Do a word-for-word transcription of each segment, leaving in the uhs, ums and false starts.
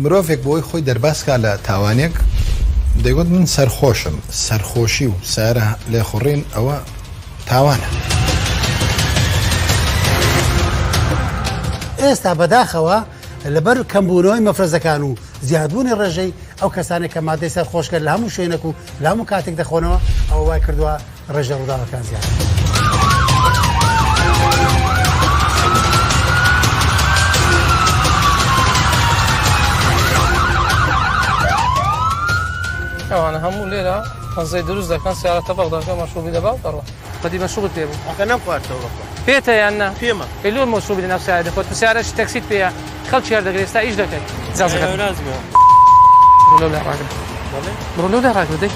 مرۆڤێک بۆی خۆی دەرباز کا لە تاوانێک، دەیگوت: «من سەرخۆشم.» سەرخۆشی و سارە لێخوڕین ئەوە تاوانە. ئێستا بەداخەوە لەبەر کەمبوونەوەی مەفرەزەکان و زیادبوونی ڕێژەی ئەو کەسانێک کە مادەی سەرخۆشکەر لە هەموو شوێنێک و لە هەموو کاتێک دەخۆنەوە، ئەوە وای کردووە ڕێژە ڕووداوەکان زیاد. ئەوانە هەموو لێرە هەنزەی دروست دەکەن، سیارەتە بەغداکە مەشروبی دەبات دەڕۆ. بەدی مەشروبت پێ بوو. ئەخە نەم خواردەوە بەخۆ. پێتە یان نە؟ پێمە. ئێ لۆر مەشروبی ناو سیارە دەخۆت. سیارەش تەکسیت پێیە. خەڵکی هەر دەگرێ، ئێستا ئیش دەکەیت. جیازەکە. ئێ، راز بووە. بڕۆ لەو لای ڕاگرە. بەڵێ. بڕۆ لەو لای ڕاگرە، دەی.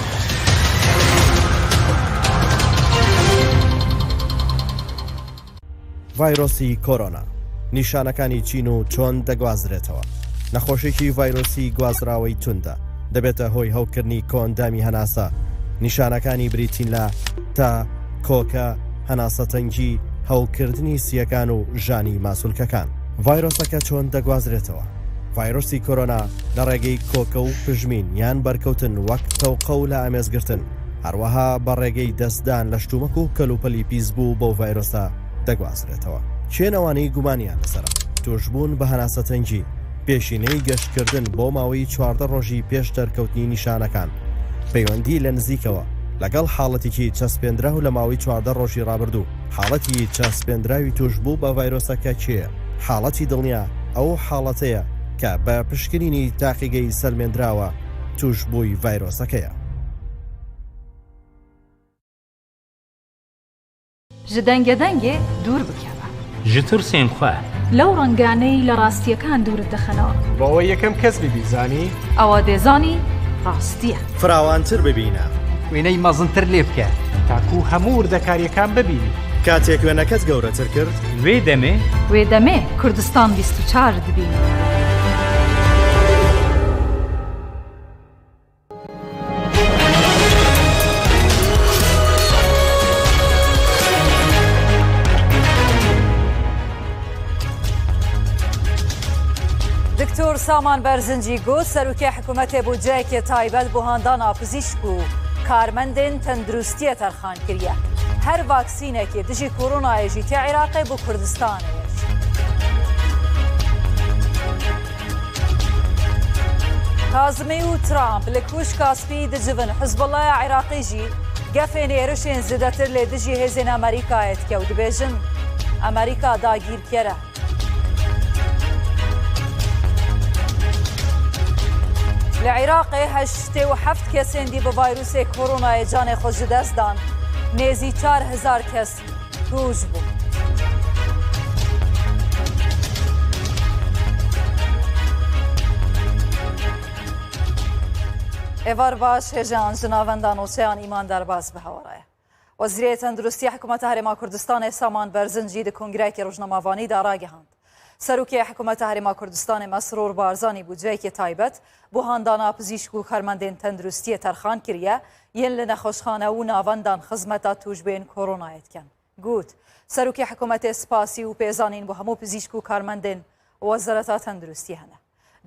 ڤایرۆسی کۆرۆنا. نیشانەکانی چین و چۆن دەگوازرێتەوە؟ نەخۆشێکی ڤایرۆسی گوازراوەی توندە. دەبێتە هۆی هەوکردنی کۆئەندامی هەناسە. نیشانەکانی بریتین لە تا، کۆکە، هەناسەتەنگی، هەوکردنی سییەکان و ژانی ماسولکەکان. ڤایرۆسەکە چۆن دەگوازرێتەوە؟ ڤایرۆسی کۆرۆنا لە ڕێگەی کۆکە و پژمین یان بەرکەوتن وەک تەوقە و لە ئامێزگرتن، هەروەها بە ڕێگەی دەستدان لە شتومەک و کەلوپەلی پیسبوو بەو ڤایرۆسە دەگوازرێتەوە. کێن ئەوانەی گومانیان لەسەرە؟ توشبوون بە هەناسەتەنگی، پێشینەی گەشتکردن بۆ ماوەی چواردە ڕۆژی پێش دەرکەوتنی نیشانەکان، پەیوەندی لە نزیکەوە لەگەڵ حاڵەتێکی چەسپێنراو لە ماوەی چواردە ڕۆژی ڕابردوو. حاڵەتی چەسپێنراوی توشبوو بە ڤایرۆسەکە چێە؟ حاڵەتی دڵنیا ئەو حاڵەتەیە کە بە پشکنینی تاقیگەی سەلمێنراوە توشبووی ڤایرۆسەکەیە. Ji dengedengê dûr bikeve. Ji tirsên xwe. Lew renganeyî li rastiyekân dûr dixinî. Bo we yekem kes bibî zanî. Ewa dê zanî rastiye. Firawantir bibîne. Wêney mezintir lê bike. Ta ku hemû wirdekariyekân bibînî. Katêk wêneket gewretir kir. Wê demê. Wê demê Kurdistan bîst û çar dibînî. دکتۆر سامان بەرزنجی گوت، سەرۆکی حکوومەتێ بۆ جایەکی تایبەت بۆ هاندانا پزیشک و کارمەندên tenduristiyê terxan kiriye. Her vaksînekê dijî koronayê jî tê Iraqê bo Kurdistanê ye jî. Kazimî û Trump li Kûşka Spî dicivin. Hizbullaya Iraqî jî gefên êrişên zêdetir li dijî hêzên Amerîkayê dike û dibêjin, Amerîka dagîrker e. Li Iraqê heştê û heft kesên dî bi vayrûsê koronayê canê xwe ji dest dan. Nêzî çar hezar kes tûj bû. Êvar baş, hêjan ji navenda nûçeyan Îman Derbas bi hewa re ye. Wezîrê Tenduristiya Hikûmeta Herêma Kurdistanê Saman Berzincî di kongreyekê rojnamevanî de ragihand, Serokê Hikûmeta Herêma Kurdistanê Mesrûr Barzanî bo cihekê taybet bo handana pizîşk û karmendên tenduristiyê terxan kiriye, yên li nexweşxane û navendan xizmeta tûjbên koronayê dikin. Got, Serokê Hikûmetê spasî û pêzanîn bo hemû pizîşk û karmendên Wezareta Tenduristiyê hene.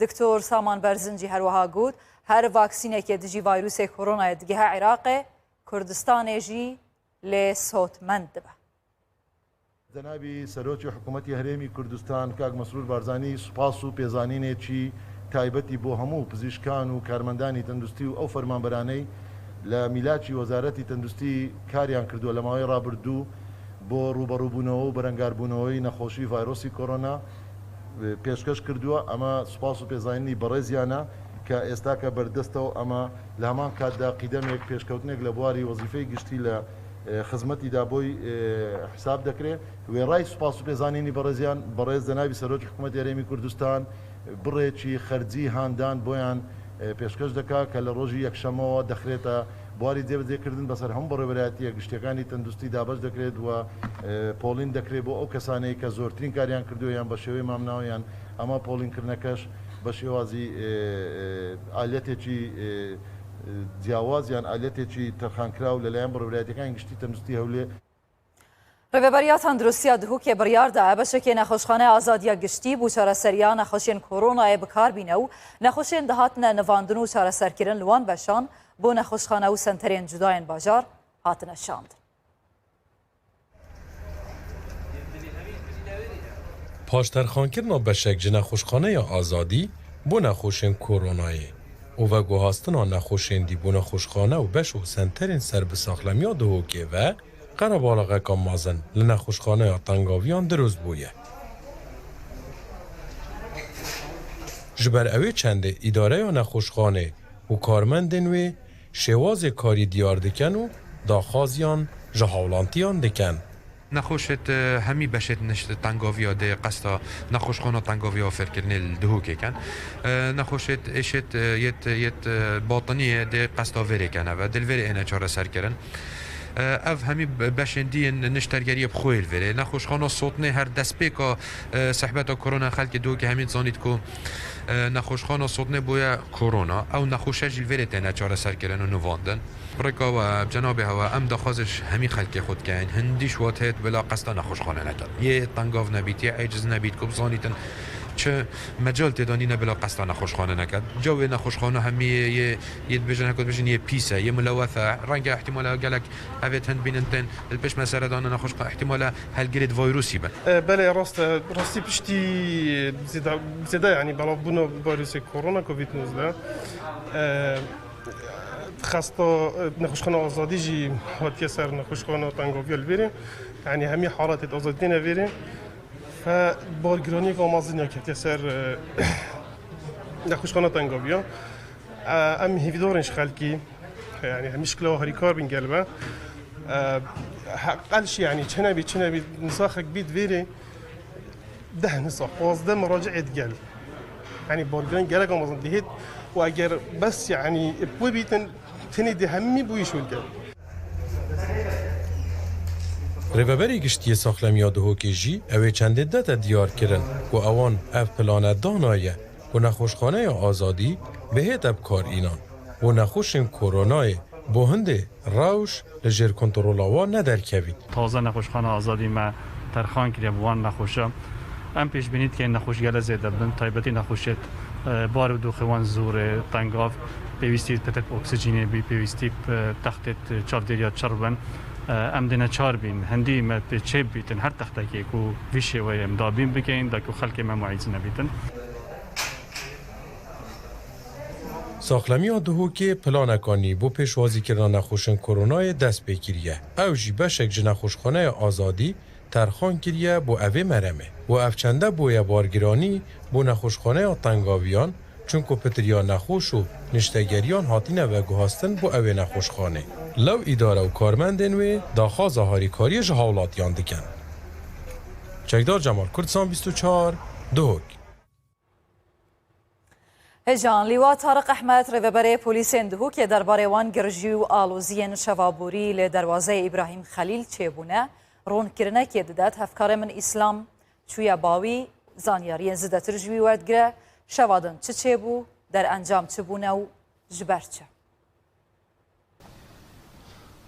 Doktor Saman Berzincî her wiha got, her vaksînekê dijî vayrûsê koronayê digihe Iraqê, Kurdistanê jî lê sotmend dibe. Cenabî Serokê Hikûmetê Herêmî Kurdistan, Kak Mesrûr Barzanî, spas û pêzanînekî taybetî bo hemû pizîşkan û karmendanî tenduristî û ew fermanberaney li mîlaçî Wezaretî Tenduristî kariyan kirduwe li mawê rabirdû bo rûberûbûnەوە û berengarbûnەوەی nexweşî vayrosî korona, e, pêşkeş kirduwe. Ema spas û pêzanînî berêziyan e ke êsta ke berdest e û ema li heman kat de qîdemek pêşkewtinek li bwarî wezîfeyê giştî li, e, xizmetî de boy, e, hesab dekire. Wêrayî spas û pêzanînî berêziyan, berêz Cenabî Serokê Hikûmetê Herêmî Kurdistan, birêkî xercî handan boyan, e, pêşkeş dike ke li rojî yekşemewa dixirête bwarî cêbicêkirin, beser hemû birêveberayetiya giştiyekî tenduristî dabeş dikirin û, e, polîn dikirin bo ew kesanê ke zortirîn kariyan kirduwe yan bi şêweyê mamnawe yan ema polînkirinekeş bi şêwazî, e, e, aletêkî, e, e, ciyawaz yan aletêkî terxankiraw li layan birêveberayetiyekî giştî tenduristî Hewlêr. Rêveberiya Tenduristiya Duhokê biryar daye beşekê Nexweşxaneya Azadiya Giştî bo çareseriya nexweşên Koronayê bi kar bîne û nexweşên dihatine nivandin û çareserkirin li wan beşan bo nexweşxane û senterên cuda yên bajar hatine şandin. Paş terxankirina beşek ji Nexweşxaneya Azadî bo nexweşên Koronayê û veguhastina nexweşên dî bo nexweşxane û beş û senterên ser bi saxlemiya Duhokê ve, qerebalaxeka mezin li Nexweşxaneya Tengaviyan dirust bûye. Ji ber ew ê çendê îdareya nexweşxanê û karmendên wê şêwazê karî diyar dikin û daxwaziyan ji hawlantiyan dikin. Nexweşêt, e, hemî beşêt nişt tengaviya dê qesta nexweşxana tengaviya fêrkirinê li Duhokê ken. E, nexweşêt êşêt, e, yêt, yêt, e, batiniyê dê qesta vêrê ken eve. Dil vêrê êne çareserkirin. E, ev hemî be-, beşên dî yên niştergeriyê bi xwe yê li vêrê. Nexweşxana Sotnê her destpêka, e, sehbeta korona xelkê Duhokê hemî dizanît ku, e, nexweşxana Sotnê bûye korona. Ew nexweşe jî li vêrê têne çareserkirin û nivandin. Rêka we, bi cenabê hewe, em daxwazê ji hemî xelkê xwe dikeyin. Hindî ji we têt bila qesta nexweşxane nekin. Yê tengav nebît, yê eciz nebît, ku bizanîtin çi mecal tê de nîne bila qesta nexweşxane neket. Cewê nexweşxane hemî yê, yê, yê dibêjin, heko dibêjin yê pîs e, yê mileweth e. Renge ihtimale gelek evêt hin bînin tên li pêş mesele dane nexweş, ihtimale helgirêt vayrûsî bin. E, belê, rast e. Rastî piştî zêde, zêde, yanî belavbûna vayrûsê korona, covid nozdeh, e, Xesta, e, nexweşxana Azadî jî hatiye ser nexweşxana Tengaviya li vêrê. Yanî hemî halatêt azadî têne vêrê. Fe bargiraniyeka mezin ya ketiye ser, e, nexweşxana Tengaviya. E, em hêvîdar in ji xelkî. Yanî hemî şikla harîkar bin gel be. E, heqel jî, yanî çi nebî, çi nebî, nisaxek bît vêrê. Deh nisa, pazdeh meraci'ê digel. Yanî bargiran gelek amazan dihêt û eger bes, yanî, bi wê bîtin, tenê di hemî bûyî şûl gel. Rêveberê Giştî yê Saxlemiya Duhokê jî ew ê çendê dete diyar kirin ku ewan ev plane danaye ku Nexweşxaneya Azadî bihête bi kar înan û nexweşên koronayê bo hindê rewş li jêr kontrola wan nederkevît. Taze Nexweşxana Azadî me terxan kiriye bi wan nexweşa. Em pêşbînî dikin nexweş gele zêde bin, taybetî nexweşêt, e, bar û doxê wan zor e, tengav, pêwîstî petek oksîjînê bî, pêwîstî, e, textêt çavdêriya çir bin. E, em dê neçar bîn, hindî me pê çêbîtin her textekê ku vî şêweyê em dabîn bikeyin, da ku xelkê me muîz nebîtin. Saxlemiya Duhokê planeka nî bo pêşwazîkirina nexweşên koronayê dest pê kiriye. Ew jî beşek ji Nexweşxaneya Azadî terxan kiriye bo evê meremê. Û ev çende bûye bargiranî bo Nexweşxaneya Tengaviyan, çunku pitiriya nexweş û niştegeriyan hatine veguhastin bo ewê nexweşxanê. Lew îdare û karmendên wê daxwaza harîkariyê ji hawlatiyan dikin. Çekdar Cemal, Kurdistan bîst û çar, Duhok. Hêjan, Lîwa Tariq Ehmed, rêveberê polîsên Duhokê derbarê wan girjî û aloziyên şeva borî li derwazeyê Îbrahîm Xelîl çêbûne, ronkirinekê dide. Hevkarê min Îslam çûye ba wî, zanyariyên zêdetir ji wî werdigire. Şeva din çi çêbû, derencam çi bûne û ji ber çi?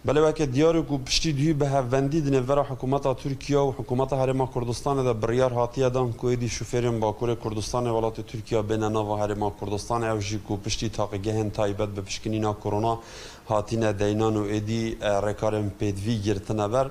Belê, weke diyar e ku piştî duhî bi hevbendî di nêvbera hikûmeta Tirkiye û hikûmeta Herêma Kurdistanê de biryar hatiye dan ku êdî şofêrên Bakurê Kurdistanê welatê Tirkiye bêne nava Herêma Kurdistanê, ew jî ku piştî taqîgehên taybet bi pişkinîna korona hatine deynan û êdî, e, rêkarên pêdivî girtine ber.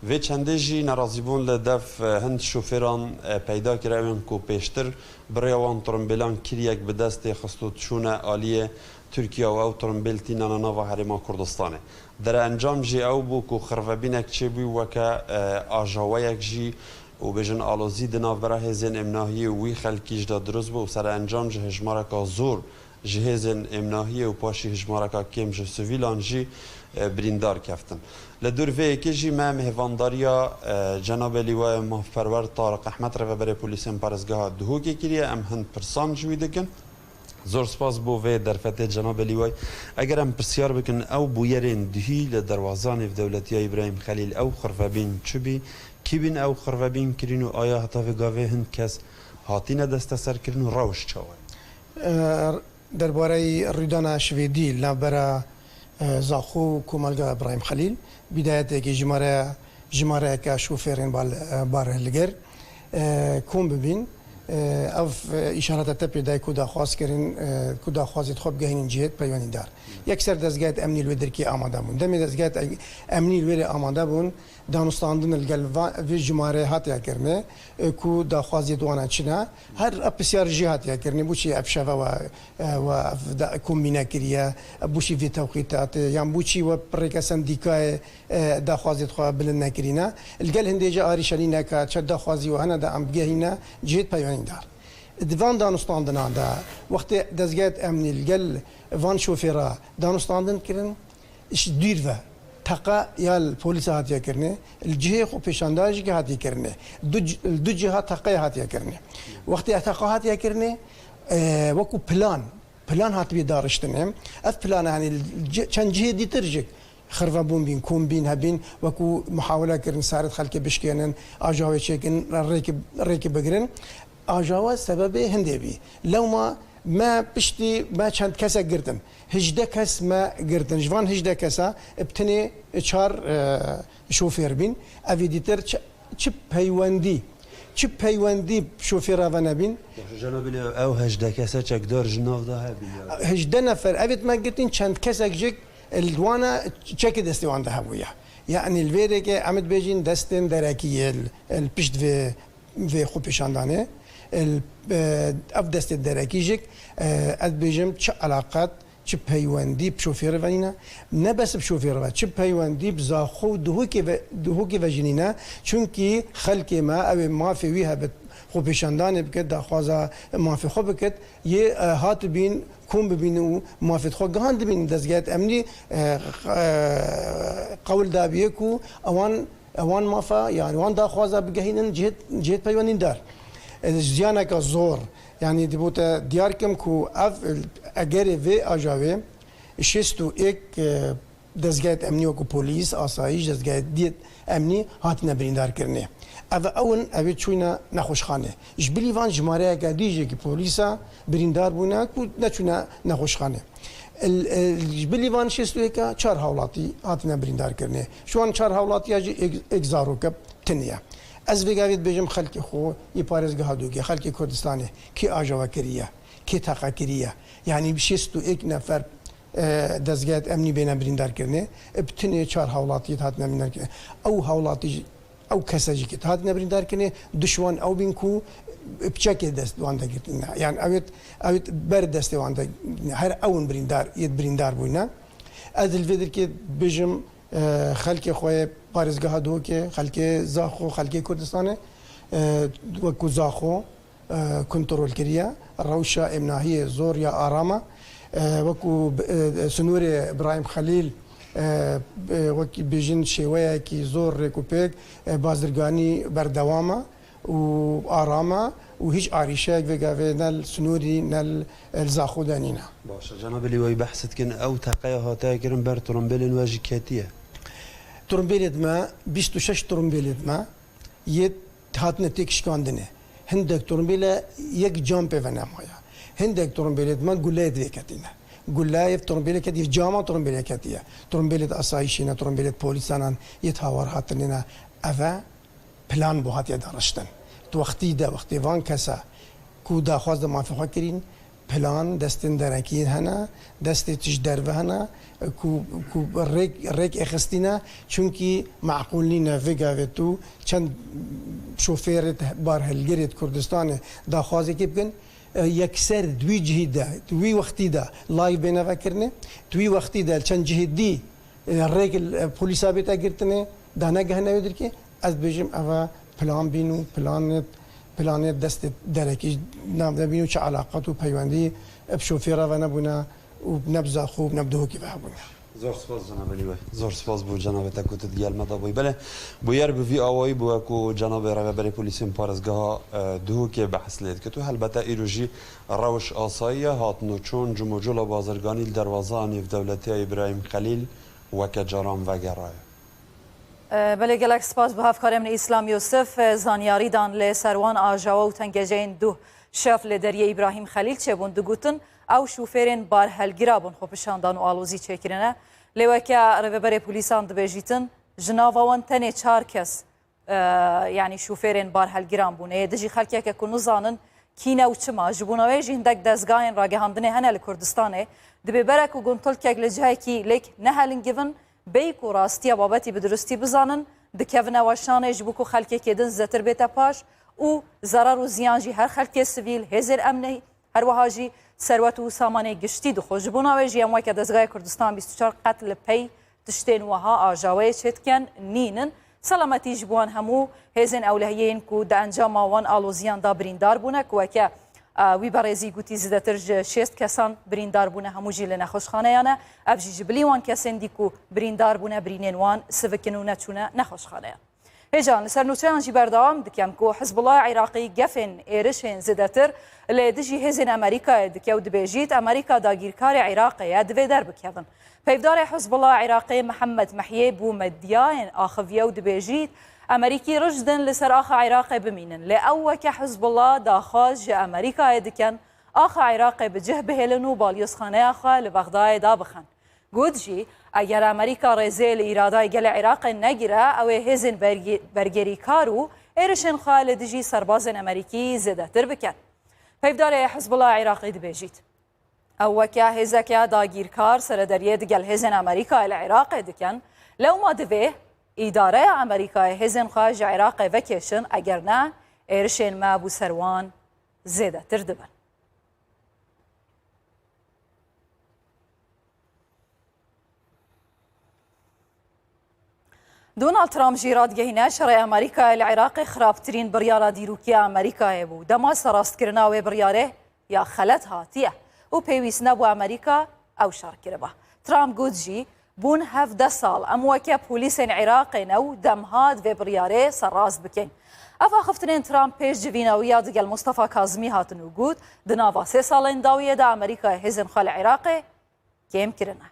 Vê çendê jî nerazîbûn li dev, e, hin şofêran, e, peyda kir, ew ên ku pêştir bi rêya wan tirimbêlan kiriyek bi dest tê xist û diçûne aliyê Tirkiye û ew tirimbêl tînane nava Herêma Kurdistanê. Derencam jî ew bû ku xirvebînek çêbû weke, e, ajaweyek jî û bêjin alozî di navbera hêzên emnahiyê û wî xelkî jî de dirust bû û serencam ji hejmareka zor ji hêzên emnahiyê û paşî hejmareka kêm ji sivîlan jî, e, birîndar keftin. Li dûr vê yekê jî me mêvandariya, e, Cenabê Lîwayê Mafperwer Tariq Ehmed, rêveberê polîsên parêzgeha Duhokê kiriye. Em hin pirsan ji wî dikin. Zor spas bo vê derfetê Cenabê Lîway. Eger em pirsyar bikin, ew bûyerên duhî li derwaza nêvdewletiya Îbrahîm Xelîl ew xirvebîn çi bî? Kî bîn ew xirvebîn kirîn û aya heta vê gavê hin kes hatine desteserkirin û rewş çawa ye? E, Derbareyî rûdana şivêdî li navbera, e, Zaxo û Komelga Îbrahîm Xelîl, bîdayetekî jimare Jimareyeke şofêrên bal-, barhilgir, e, kom bibîn. E, ev, e, îşareta te pê dayê ku daxwaz kirin, e, ku daxwazê xwe bigehînin cihêt peywanîdar. Yekser dezgehê emnî li wê dirkê amade bûn. Demê dezgehê emnî li wê rê amade bûn, danûstandin li gel va-, vê jimareyê hatiye kirinê, e, ku daxwazê di wana çine. Her ev pisyar jî hatiye kirinê, bo çi ev şeve we, e, we ev da-, kombîne kiriye, bo çi vê tewqîtatê, yan bo çi we rêke sendîkayê, e, daxwazê xwe bilind nekirîne. Li gel hindê jî arîşelîneke çi daxwazî we hene de em bigehîne cihêt peywanîdar. Di van danûstandinan de wextê dezgehê emnî li gel van şofêra danûstandin kirin, ji dûr ve teqe ya li polîsa hatiye kirinê, li cihê xwe pêşandar jî hatiye kirinê. Du c-, li du ciha teqeyê hatiye kirinê. Wextê teqe hatiye kirinê, e, wekû plan, plan hatiye dariştinê. Ev plana, hani, li ci-, çend cihê dîtir jî xirvebûn bîn, kom bîn, hebîn, wekû muhawele kirin, saret xelkê bişkênin, ajawe çêkin, rêkê, rêkê bigirin. Ajawa sebebê hindê bî. Lewma me piştî me çend kesek girtin. Hejdeh kes me girtin. Ji van hejdeh kesa bi tenê çar, e, şofêr bîn. Evî dîtir çi, çi peywendî, çi peywendî şofêra ve nebîn. Cenabê lê ew hejdeh kese çekdar ji nav de hebî ya. Hejdeh nefer evêt me girtin, çend kesek jî li wana çekê destê wan de hebûye. Yanî li vê rêkê em dibêjin destên derekî yê li, li pişt vê vê xwepêşandanê. El, e, ev destê derekî jî, e, ez dibêjim çi eleqet, çi peywendî bi şofêrê ve nîne. Ne bes bi şofêrê ve, çi peywendî bi zaxo û duhokê ve, duhokê ve jî nîne. Çunkî xelkê me, ew ê mafê wî hebe xwepêşandanê bike, daxwaza mafê xwe bike, yê, e, hatibîn, kom bibîn û mafê xwe gihandibîn dezgehê emnî, e, e, qewil dabiye ku ewan Ewan mafa, yani wan daxwaza bigehînin cihêt, cihêt peywendîndar. E, ziyaneke zor, yani dibo te diyar kim ku ev, egerê vê ajavê şêst û yek, e, dezgehê emnî wekû polîs, asayîş, dezgehê diyet emnî hatine birîndarkirinê. Ev ewin, ev ê çûyne nexweşxanê. Ji bilî van jimareyeke dî jî ki polîsa birîndar bûne ku neçûne nexweşxanê. El, el, ji bilî van şêst û yeka çar hawlatî hatine birîndarkirinê. Ji wan çar hawlatiya jî êk, êk zarokek tune ye. Ez vê gavê dibêjim xelkê xwe yê parêzgeha Dûkê, xelkê Kurdistanê, kê ajawa kiriye, kê teqe kiriye. Yanî bi şêst û yek nefer, e, dezgehê emnî bêne birîndarkirinê, e, bi tenê çar hawlatî hatine birîndarkirinê. Ew hawlatî jî Ew kese jî ki hatine birîndarkirinê, dişwan ew bîn ku bi çekê dest wan de girtine. Yani ew ê, ew ê ber destê wan de, her ew in birîndar, yê birîndar bûyne. Ez li vê dirkê bijim, e, xelkê xwe yê parêzgeha Dûkê, xelkê Zaxo, xelkê Kurdistanê, e, wekû Zaxo, e, kontrol kiriye. Rewşa emnahiyê zor ya arama. E, wekû, e, e, sinûrê Îbrahîm Xelîl, e, e, wekî bêjin şêweyekî zor rêk û pêk, e, bazirganî berdewam e û aram e û hîç arîşeyek vê gavê ne li sinûrî ne li, e, li Zaxo de nîne. Baş e, cenabê lîwayî behs dikin, ew teqeya hatiye kirin ber tirimbêlên we jî ketiye. Tirimbêlê di me, bîst û şeş tirimbêlê di me, yê hatine têkişkandinê. Hindek tirimbêle yek cam pê ve nemaye. Hindek tirimbêlê di me guleyê divê ketîne. Guleyê tirimbêlê ketiye, cama tirimbêlê ketiye. Tirimbêlê di asayîşê ne, tirimbêlê di polîsan an, yê di hawar hatinê ne. Ev e plan bû hatiye dariştin. Di wextî de, wextê van kesa ku daxwaz de mafê xwe kirîn, plan, destên derekî hene, destê tij derve hene, ku, ku rêk, rêk êxistîne, çunkî meqûl nîne vê gavê tu çend şofêrê barhilgirê di Kurdistanê daxwazekê bikin, e, yekser di wî cihî de, di wî wextî de live bêne vekirinê, di wî wextî de li çend cihê dî, e, rêk, e, polîsa bête girtinê, danegehine wê dirkê, ez dibêjim ev e plan bîn û planê, planê destê derekî navde bîn û çi eleqet û peywendî bi şofêra ve nebûne û ne bi Zaxo û ne bi Duhokê ve hebûne. Zor spas cenabê lîway. Zor spas bo cenabê te ku tu digel me de bûyî. Belê, bûyer bi vî awayî bû ku cenabê rêveberê polîsên parêzgeha, e, Duhokê behs lê dikit û helbete îro jî rewş asayî ye, hatinoçûn, cimocola bazirganî li derwaza nêvdewletiya Îbrahîm Xelîl weke caran vegeraye. E, belê, gelek spas bo hevkarê min Îslam Yûsif, e, zanyarî dan li ser wan ajawa û tengeceyên duh şev li deriyê Îbrahîm Xelîl çêbûn. Digotin, ew şofêrên barhelgira bûn xwepişandan û alozî çêkirine. Lê weke rêveberê polîsan dibêjîtin, Ji nava wan tenê çar kes, e, yanî şofêrên barhelgiran bûne. Yê dijî xelkeke ku nizanin kî ne û çima. Ji bona wê jî hindek dezgahên ragihandinê hene li Kurdistanê. Dibê berek û guntilkek li cihekî lêk nehelingivin, bêyî ku rastiya babetî bi durustî bizanin, dikevine weşanê ji bo ku xelkekê din zêdetir bête paş û zerar û ziyan jî her xelkê sivîl, hêzên emnê, her wiha jî serwet û samanê giştî dixwe. Ji bona wê jî em weke Dezgehê Kurdistan bîst û çar qet li pey tiştên wiha ajaweyê çêdikin nînin. Selametî ji bo wan hemû hêzên ewlehiyê yên ku di encama wan aloziyan de birîndar bûne, ku weke, e, wî berêzî gotî, zêdetir ji şêst kesan birîndar bûne, hemû jî li nexweşxaneyan e. Ev jî ji bilî wan kesên dî ku birîndar bûne, birînên wan sivik in û neçûne nexweşxaneyan. Hêjan, li ser nûçeyan jî berdewam dikim ku Hizbullah Iraqî gefên êrişên zêdetir li dijî hêzên Amerîkayê dike û dibêjît, Amerîka dagîrkarê Iraqê ye, divê derbikevin. Peyvdarê Hizbullah Iraqê Mihemed Mehiyê bo medyayên axiviye û dibêjît, Amerîkî rijd in li ser axa Iraqê bimînin. Lê ew weke Hizbullah daxwaz ji Amerîkayê dikin, axa Iraqê bi cih bihêlin û balyozxaneya xwe li Bexdayê dabixin. Got jî, eger Amerîka rêzê li îradayê gelê Iraqê negire, ew ê hêzên bergê-, bergêrîkar û êrişên xwe li dijî serbazên Amerîkî zêdetir bikin. Peyvdarê Hizbullah Iraqî dibêjît, ew weke hêzeke dagîrkar serederiyê digel hêzên Amerîkayê li Iraqê dikin, lewma divê îdareya Amerîkayê hêzên xwe ji Iraqê vekêşin, eger ne, êrişên me bo ser wan zêdetir dibin. Donald Trump jî radigihîne, şerê Amerîkayê li Iraqê xirabtirîn biryara dîrokî ya Amerîkayê bû. Dema serrastkirina wê biryarê ya xelet hatiye û pêwîst nebû Amerîka ew şer kiriba. Trump got jî, bûn hevdeh sal em weke polîsên Iraqê ne û dem hat vê biryarê serrast bikeyn. Ev axiftinên Trump pêş civîna wî ya digel Mustafa Kazimî hatin û got, di nava sê salên dawiyê de Amerîkayê hêzên xwe li Iraqê kêm kirine.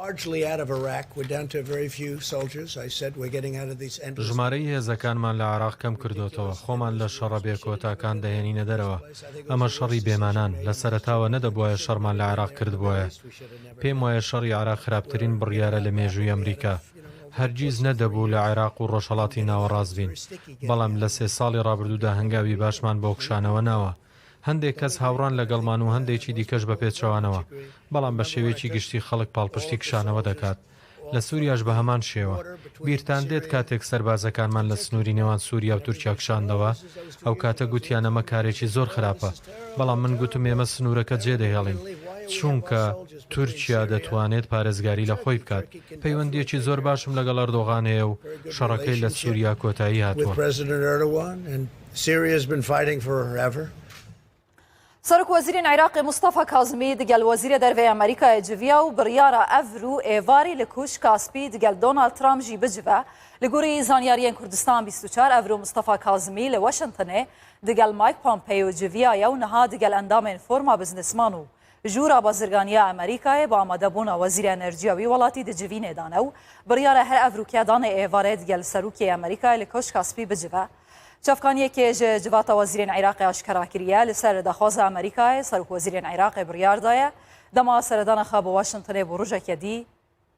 Largely out of Iraq, we're down to a very few soldiers. I said we're getting out of these endless ژمارەی هێزەکانمان لە عێراق کەم کردوتەوە. خۆمان لە شەڕە بێکۆتاکان دەهێنینە دەرەوە. ئەمە شەڕی بێمانان. لە سەرەتاوە نەدەبوایە شەڕمان لە عێراق کردبوایە. پێم وایە شەڕی عێراق خراپترین بڕیارە لە مێژووی ئەمریکا. هەرگیز نەدەبوو لە عێراق و ڕۆژهەڵاتی ناوەڕاست بین. بەڵام لە سێ ساڵی ڕابردوودا هەنگاوی باشمان بۆ کشانەوە ناوە. هەندێک کەس هاوڕان لەگەڵمان و هەندێکی دیکەش بە پێچەوانەوە. بەڵام بە شێوەیەکی گشتی خەڵک پاڵپشتی کشانەوە دەکات. لە سووریاش بە هەمان شێوە. بیرتان دێت کاتێک سەربازەکانمان لە سنووری نێوان سووریا و تورکیا کشاندەوە؟ ئەو کاتە گوتیان ئەمە کارێکی زۆر خراپە. بەڵام من گوتم ئێمە سنوورەکە جێدەهێڵین. چونکە تورکیا دەتوانێت پارێزگاری لە خۆی بکات. پەیوەندیەکی زۆر باشم لەگەڵ ئەردۆغان هەیە و شەڕەکەی لە سووریا کۆتایی هاتووە. With President Erdogan, and Syria has been fighting forever. سەرۆک وەزیرین عێراقی مستەفا کازمی دگەل وەزیرە دەرڤەی ئەمریکای جڤیا و بڕیارە ئەڤرو ئێواری لە کوشکا سپی دگەل دۆنالد ترامپ ژی بجڤە. لە گوڕی زانیاریەن کوردستان بیست و چار، ئەڤرو مستەفا کازمی لە واشنتنێ دگەل مایک پۆمپێو جڤیایە و نەها دگەل ئەندامێن فۆرما بزنسمان و ژوورا بازرگانیە ئەمریکایە بە ئامادەبوونا وەزیرە ئەنەرجیە وی وڵاتی دجڤینێدانە و بڕیارە هەر ئەڤروکیادانێ ئێوارێ دگەل سەروکی ئەمریکای لە کۆشکا سپی بجڤە. چەفکانیەکێ ji civata wezîrên Iraqê aşkera kiriye, li ser daxwaza Amerîkayê serok wezîrên Iraqê biryar daye, dema seredana xwe bi Washingtonê bo rojeke dî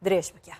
dirêj bike.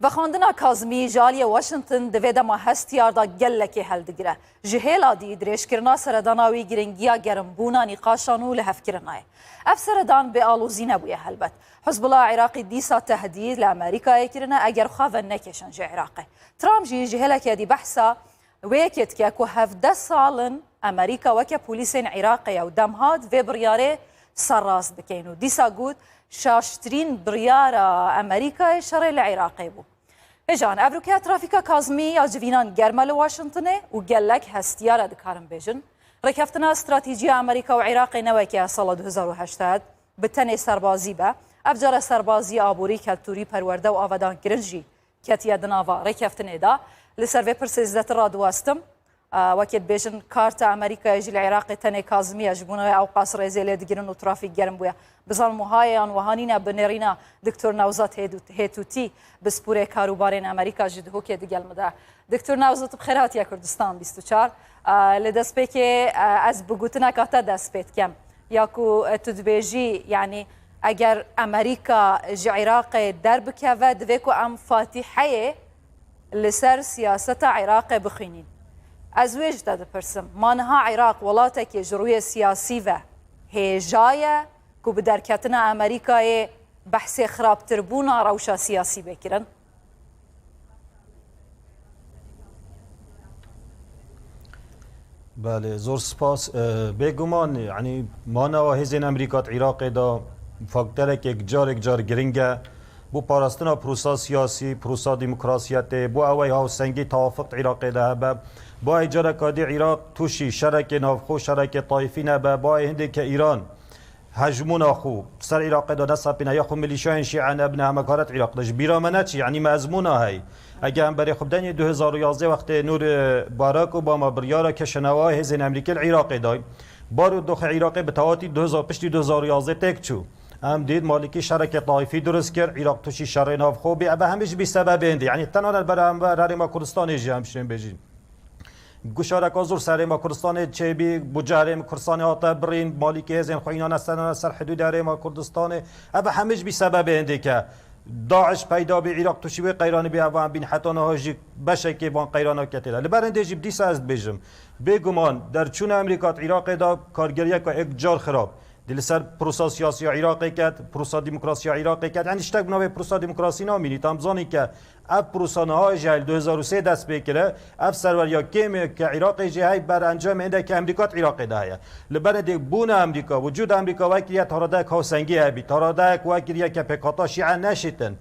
Vexwendina Kazimî ji aliyê Washington di vê dema hestiyar de gelekê heldigire. Ji hêla dî dirêjkirina seredana wî giringiya gerimbûna nîqaşan û lihevkirina ye. Ev seredan bê alozî nebûye helbet. Hizbullah Iraqî dîsa tehdîd li Amerîkayê kirine eger xwe venekêşin ji Iraqê. Trump jî ji hêleke dî behsa wê yekê dike ku hevdeh sal in Amerîka weke polîsên Iraqê ye û dem hat vê biryarê serrast bikeyn û dîsa got, şaştirîn biryara Amerîkayê şerê li Iraqê bû. Hêjan, evrokeya trafîka Kazmî ya civînan germ e li Washingtonê û gelek hestiyar e, dikarin bêjin. Rêkeftina stratejî ya Amerîka û Iraqê ne weke ya sala du hezar û heşt bi tenê serbazî be. Ev care serbazî, aborî, keltûrî, perwerde û avadankirin jî ketiye di nava rêkeftinê de. Li ser vê pirsê zêdetir radiwestim. Wekî dibêjin karta Amerîkayê jî li Iraqê tenê Kazimî ye, ji bona wê ew qas rêzê lê digirin û trafîk germ bûye. Bizanim wiha ye yan wiha nîne, bi nêrîna Doktor Newzat Hêdû-, Hêtûtî, pispûrê karûbarên Amerîka jî Duhokê digel min de. Doktor Newzat, bi xêr hatiye Kurdistan bîst û çar. Li destpêkê, ez bi gotineka te dest pê dikem. Ya ku, e, tu dibêjî, yanî eger Amerîka ji Iraqê derbikeve, divê ku em fatîheyê li ser siyaseta Iraqê bixwînîn. Ez wê ji te dipirsim, ma niha Iraq welatekê ji rûyê siyasî ve hêja ye ku bi derketina Amerîkayê behsê xirabtirbûna rewşa siyasî bê kirin? Belê, zor spas. E, bêguman, yanî manawa hêzên Amerîka di Iraqê de faktorekek carek car giring e. Bo parastina prosa siyasî, prosa demokrasiyetê, bo ew ê hawsengî, tewafuq di Iraqê de hebe, bo ê careka dî Iraq tûşî şerekê navxwe, şerekê tayfî nebe, bo ê hindê ke Îran hejmûna xwe ser Iraqê de nesepîne, ya xwe milîşyayên şîe nebine, heme kare di Iraq de. Ji bîra me neçî, yanî me ezmûna hey. Ege em berê xwe bidenê du hezar û yazdeh wextê Nûr, e, Barak Obama biryara keşenewa hêzên Amerîkê li Iraqê dayî. Bar û doxê Iraqê bi tewatî du hezar, piştî du hezar û yazdeh têk çû. Em dît Malîkî şerekê taîfî dirust kir, Iraq tûşî şerê navxwe bî. Eve hemî ji bî sebebên dî. Yanî tena li beramber Herêma Kurdistanê jî em şên bêjîn. Guşareka zor ser Herêma Kurdistanê çêbî, buca Herêma Kurdistanê hate birîn, Malîkî hêzên xwe înane ser, ser hidûdê Herêma Kurdistanê. Eve hemî ji bî sebebê hindê ke DAIŞ peyda bî, Iraq tûşî wê qeyranî bî, eva em bîn heta niha jî beşekê van qeyrana ketê de. Li ber hindê jî dîsa ez dibêjim, bêguman derçûna Amerîka di Iraqê de kargeriyeka êk car xirab. Di li ser prosa siyasiya Iraqê ket, prosa demokrasiya Iraqê ket. Yanî tiştek bi navê prosa demokrasî namînî. Tam zanî ke ev prosa niha jî li du hezar û sê dest pê kire. Ev serweriya kêmê ke Iraqê jî hey ber encamê hindek ke Amerîka di Iraqê de heye. Li ber hindê bûna Amerîka, wicûda Amerîka wekiriye taradayek hawsengî hebî, taradayek wekiriye ke pêkata şîe neşîtin.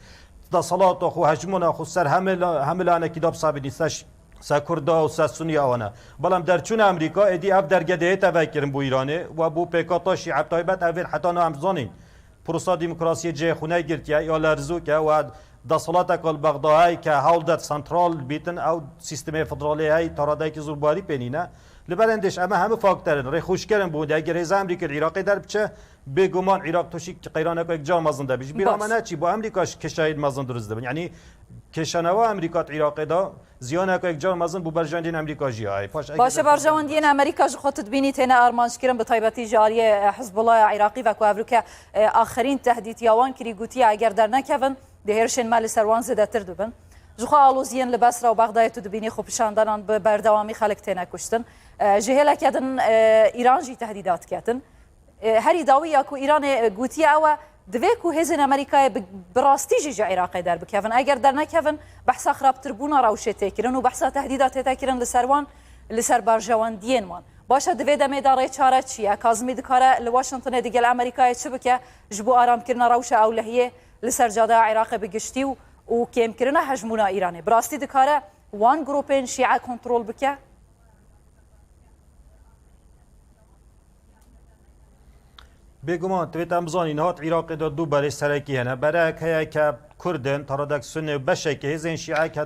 Desalata xwe, hejmûna xwe ser hemila-, hemilanekî da bisabînî, se ş-, se Kurda û se Sunniya wana. Belam derçûna Amerîka êdî ev dergedeyê te vekirin bo Îranê, we bo pêkata şîe bi taybet ev ên heta niha em zanîn. Prosa demokrasiyê cihê xwe negirtiye, ya lerzûk e, we desalateka li Bexdayê ke hewl de sentral bîtin, ew sîstemê federalê hey taradayekî zor barî pê nîne. Li ber hindê jî eme hemû faktorên rêxûşker in bo hindê. Eger hêza Amerîkê li Iraqê derbçe, bêguman Iraq tûşî qeyraneka êk car mezin debî. Ji bîra me neçî, bo Amerîka jî kêşeyên mezin dirust dibin. Yanî kêşenewa Amerîka di Iraqê de ziyaneka êk car mezin bo berjewendiyên Amerîka jî heye. Paş eger Baş e, berjewendiyên Amerîka ji xwe tu dibînî têne armanc kirin, bi taybetî ji aliyê, e, Hizbullahê Iraqî ve ku evroke, e, axirîn tehdît ya wan kirî, gotiye eger dernekevin, dê hêrişên me li ser wan zêdetir dibin. Ji xwe aloziyên li Besra û Bexdayê tu dibînî xwepişandanan bi berdewamî xelk têne kuştin. E, ji hêleke din, e, Îran jî tehdîdat ketin. E, herî dawî ya ku Îranê, e, gotiye ew e, divê ku hêzên Amerîkayê bi, bi rastî jî ji Iraqê derbikevin. Eger dernekevin, behsa xirabtirbûna rewşê tê kirin û behsa tehdîda tête kirin li ser wan, li ser berjewendiyên wan. Baş e, di vê demê de rê çare çi ye? Kazimî dikare li Washingtonê digel Amerîkayê çi bike ji bo aramkirina rewşa ewlehiyê li ser cadeya Iraqê bi giştî û, û kêmkirina hejmûna Îranê? Bi rastî dikare wan grûpên şîe kontrol bike? Bêguman, divêt em bizanîn, niha di Iraqê de du berê serekî hene. Berek heye ke Kurd in, taradek Sunne û beşekê hêzên Şîe ke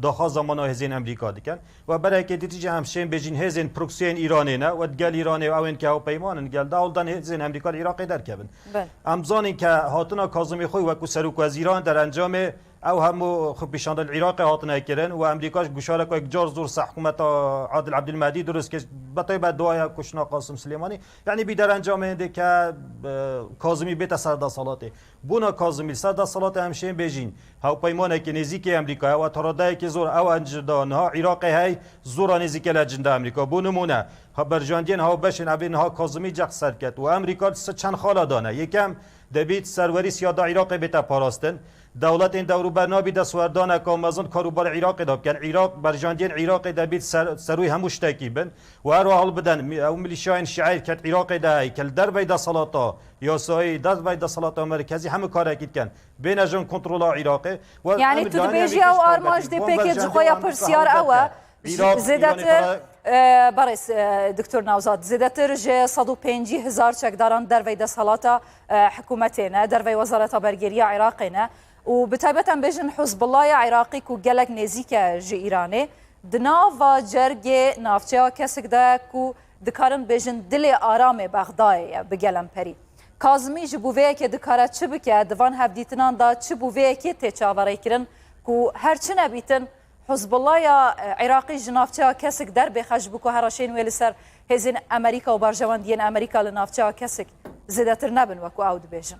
daxwaza mana hêzên Amerîka dikin. We berekê dîtî jî em şên bêjîn hêzên proksiyên Îranê ne. We digel Îranê û ew ên ke hewpeyman in gel de, ew dan hêzên Amerîka li Iraqê derkevin. Belê. Em zanîn ke hatina Kazimî Xûy wekû serokwezîran derencamê ew hemû xwepîşandin li Iraqê hatine kirin û Amerîka ji guşareka yek car zor ser hikûmeta Adil Abdulmehdi dirust kir, bi taybet duaya kuştina Qasim Silêmanî. Yanî bî derencamê hindê ke, e, Kazimî bête ser desalatê. Bona Kazimî li ser desalatê em şên bêjîn, hewpeymanekî nêzîkê Amerîkaya û taradayekî zor ew encir da niha Iraqê hey zora nêzîkê li cinda Amerîka. Bo nimûne, ha berjandiyên hawbeşên evê niha Kazimî ceh ser ket û Amerîka se çend xala dane. Yekem, debît serwerî siyada Iraqê bête parastin. Dewletên dewrûber nabî destwerdaneka mezin karûbarê Iraqê de bikin. Iraq, berjandiyên Iraqê debît ser, serûyê hemû ştekî bin. Û her wiha hewlbidin, mi-, ew milîşyayên şîe ke di Iraqê de heye, ke li dervey desalata yasayî, dervey desalata merkezî hemû karekî dikin. Bêne jin kontrola Iraqê. We Yanî em tu dibêjî ew armanc dê pêkê ji xwe ya pirsyar ew e. Îraq, Zêdetir, Îranê e, berêz, e, Doktor Newzat, zêdetir ji sed û pêncî hezar çekdaran dervey desthilata, e, hikûmetê ne, dervey Wezareta Bergeriya Iraqê ne û bi taybet em bêjin Hizbullahê Iraqî ku gelek nêzîk e ji Îranê, Di nava cergê navçeya kesik de ye ku dikarin bêjin dilê aramê Bexdayê ye bi gelemperî. Kazimî ji bo vê yekê dikare çi bike? Di van hevdîtinan de çi bo vê yekê tê çaverêkirin ku her çi nebîtin Hizbullaya, e, Iraqî ji navçeya kesik derbixe ji bo ku heraşên wê li ser hêzên Amerîka û berjewendiyên Amerîka li navçeya kesik zêdetir nebin, wekû ew dibêjin?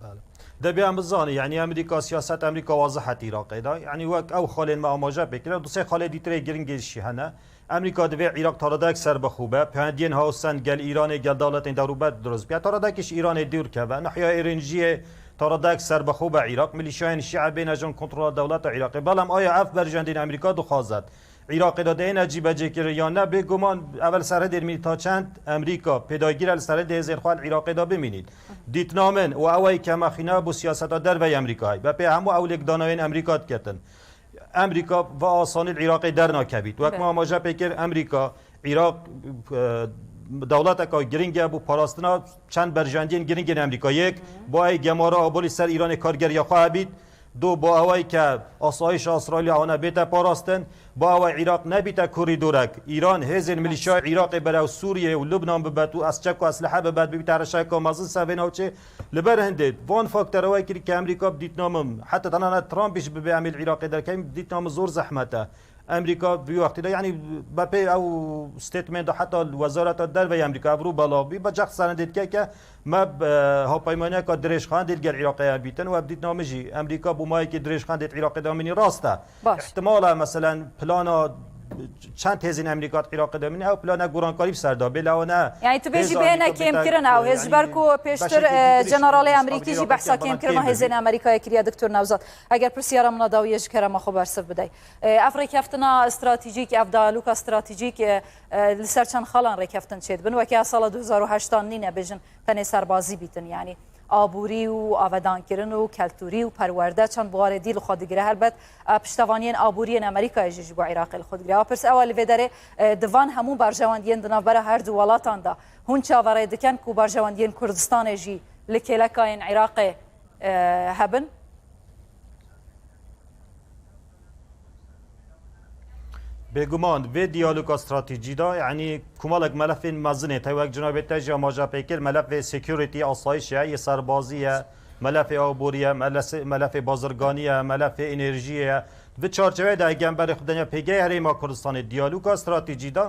Belê. Debê em bizanî, yanî Amerîka, siyaset Amerîka wazih e Iraqê de. Yanî wek ew xalên me amaje pê kire, du sê xalê dîtirê giring jî hene. Amerîka divê Iraq taredayek serbixwe be. Peyendiyên hawsen gel Îranê, gel dewletên dewrûber dirust bike. Taredayekî ji Îranê dûr keve. Nihiya êrînjiyê taredayek serbixwe be Iraq. Milîşyayên Şîe bêne jin kontrola dewleta Iraqê. Belem aya ev berjendîn Amerîka dixwazet? Iraqê de dêne cîbecêkirin yan ne, bêguman ev li serhedê mînî ta çend Amerîka pêdagîr e li serhedê hêzên xwe li Iraqê de bimînît. Dîtina min û ew ê kemexîne bû siyaseta derveyî Amerîkayê. Be pê hemû ew lêkdanayên Amerîka diketin. Amerîka ve asanî li Iraqê dernakevît. Wek me amaje pê kir, Amerîka, Iraq, e, dewleteka giring e bû parastina çend berjendiyên giringên Amerîka. Yek, bo ey gemara abolî ser Îranê kargeriya xwe hebît. Du, bo ewey ke asayişa Îsraîlê wana bête parastin, bo ewey Iraq nebîte korîdorek Îran, hêzên milîşya Iraqê berew Sûriyê û Lubnan bibet û ez çek û eslihe bibet, bibîte reşeka mezin ser vê navçê. Li ber hindê van faktor ew ê kir ke Amerîka bi dîtina min, heta tenane Trump jî bibe em ê li Iraqê derkevin, bi dîtina min zor zehmet e. Amerîka vî wextî de, yanî be pê ew statement de heta li Wezareta Derve ya Amerîka ev rû belav bî, be cex serendê dike ke me, e, hawpeymaniyeka dirêjxandê li gel Iraqê hebîtin û ev dîtina min jî Amerîka bo mayekî dirêjxandê di Iraqê de mînî rast e. Baş. Îhtimal e, meselen, plana çend hêzên Amerîka di Iraqê de mînî, ew plana gorankarî bi ser de bê, lewene. Yanî tu bêjî bêhne kêmkirin ew hêz, ji ber ku pêştir, e, generalê Amerîkî jî behsa kêmkirina hêzên Amerîkayê kiriye, Doktor Newzat. Eger pirsiyara min a dawiyê ji kerema xwe bersiv bidey. E, ev rêkeftina stratejîk, ev diyaloga stratejîk, e, e, li ser çend xalan rêkeftin çêdibin. Weke ya sala du hezar û heştan nîne bêjin tenê serbazî bîtin, yanî aborî û avedankirin û keltûrî û perwerde çend buwarê dî li xwe digire. Helbet, e, piştevaniyên aboriyên Amerîkayê jî ji bo Iraqê li xwe digire. Ew pirs ew e, li vê derê, e, di van hemû berjewendiyên di navbera her du welatan de hûn çaverê dikin ku berjewendiyên Kurdistanê jî li kêlekayên Iraqê, e, hebin? Bêguman vê diyaloga stratejî de, yanî komelek melefên mezin ê, tey wek cinabê te jî amaje pê kir, melefê security, asayişê ye, yê serbazî ye, melefê aborî ye, melese-, melefê bazirganî ye, melefê enerjiyê ye. Di çarçeveyê de eger em berê xwe denya pêgehê Herêma Kurdistanê, diyaloga stratejî de,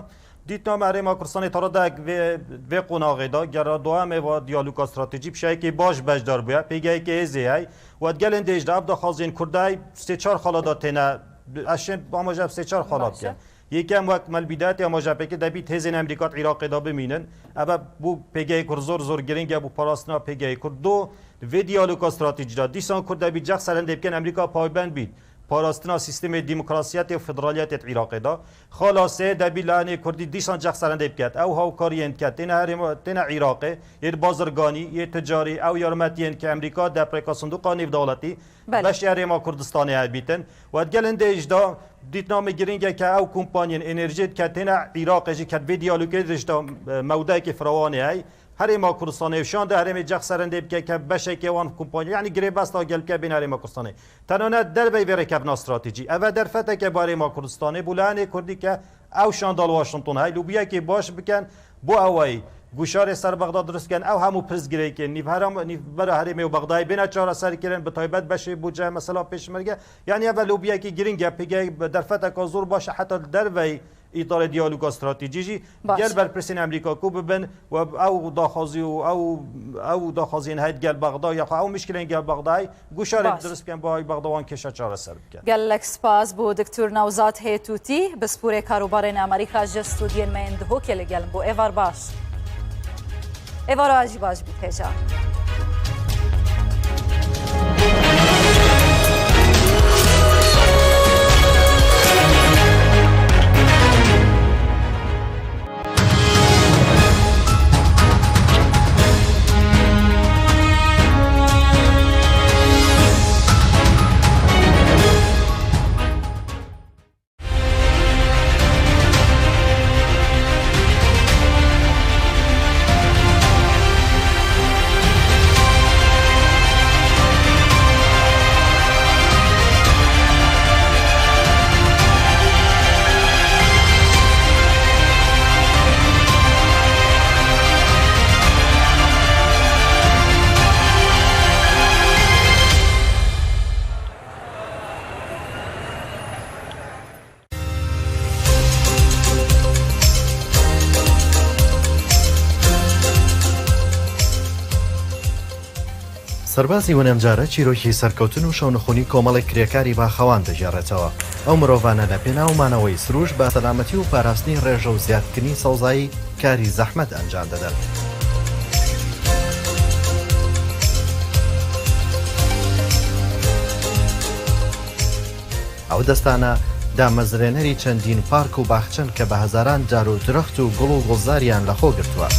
dîtina me Herêma Kurdistanê taredayek vê, vê qonaxê de, gera dua em ê va diyaloga stratejî bi şekekê baş beşdar bûye, pêgehekê hêzê hey, û di gelên dêj de ev daxwazên Kurd hey sê çar xala de têne, ez şên amaje ev sê çar xala bikim. Yekem wek me li bîdayetê amaje pê kir, debît hêzên Amerîka di Iraqê de bimînin. Ev e bû pêgehê Kurd zor zor giring e, bû parastina pêgehê Kurd. Do, di vê diyaloga stratejî de dîsan Kurd debît cex serendê bikin, Amerîka payben bît parastina sîstemê demokrasiyetê û federaliyetê di Iraqê de. Xala sê debî layenê Kurdî dîsan cex serendê biket. Ew hawkariyên diket têne herêma, têne Iraqê, yê bazirganî, yê ticarî, ew yarmetiyên ke Amerîka depreka sindoqa nêvdewletî Belê. beşê Herêma Kurdistanê hebîtin. Û di gelên dê jî de dîtina min giring e ke ew kompaniyên enerjiyê diket têne Iraqê jî ket vê diyalogê de jî de, e, mewdeyekê firawanê hey. Herêma Kurdistanê û şan de herêmê cex serendê bike ke beşekê wan kompanî, yanî girêbesta gel bike bên Herêma Kurdistanê. Tenane dervey vê rêkevna stratejî. Ev e derfeteke bo Herêma Kurdistanê, bo layenê Kurdî ke ew şan da li Washington hey, lobiyekê baş biken, bo ewey guşarê ser Bexda dirust biken, ew hemû pirsgirêkên nîvhera, nîvbera herêmê û Bexdayê bêne çareserkirin, bi taybet beşê budce, mesela pêşmerge. Yanî ev e lobiyekî giring e, pêgehê derfeteka zor baş e, heta li dervey îtarê diyaloga stratejî jî Baş. gel berpirsên Amerîka ku bibin û ew daxwazî û ew, ew daxwaziyên hey gel Bexda ya xwe ew mişkilên gel Bexdayê guşarê Baş. dirust bikin, bo Bexda wan kêşa çareser bikin. Gelek spas bo Doktor Newzat Hêtûtî, pispûrê karûbarên Amerîka ji stûdiyên me yên Dihokê li gel bo êvar baş. Êvara jî baş bît hêja. سەربازی ونەمجارە چیرۆکی سەرکەوتن و شەونخونی کۆمەڵێک کرێکاری باخەوان دەگێڕێتەوە. ئەو مرۆڤانە لە پێناو مانەوەی سروش بە سەلامەتی و پاراستنی ڕێژە و زیادکردنی سەوزایی کاری زەحمەت ئەنجام دەدەن. ئەو دەستانە دامەزرێنەری چەندین پارک و باخچەن کە بە هەزاران دار و درەخت و گوڵ و گوڵزاریان لەخۆ گرتووە.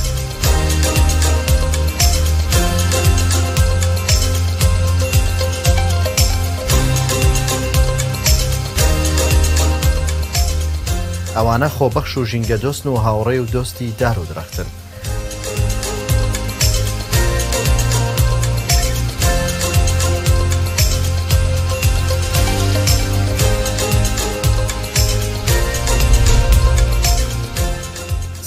ئەوانە خۆبەخش و ژینگە دۆستن و هاوڕێ و دۆستی دار و درەختن.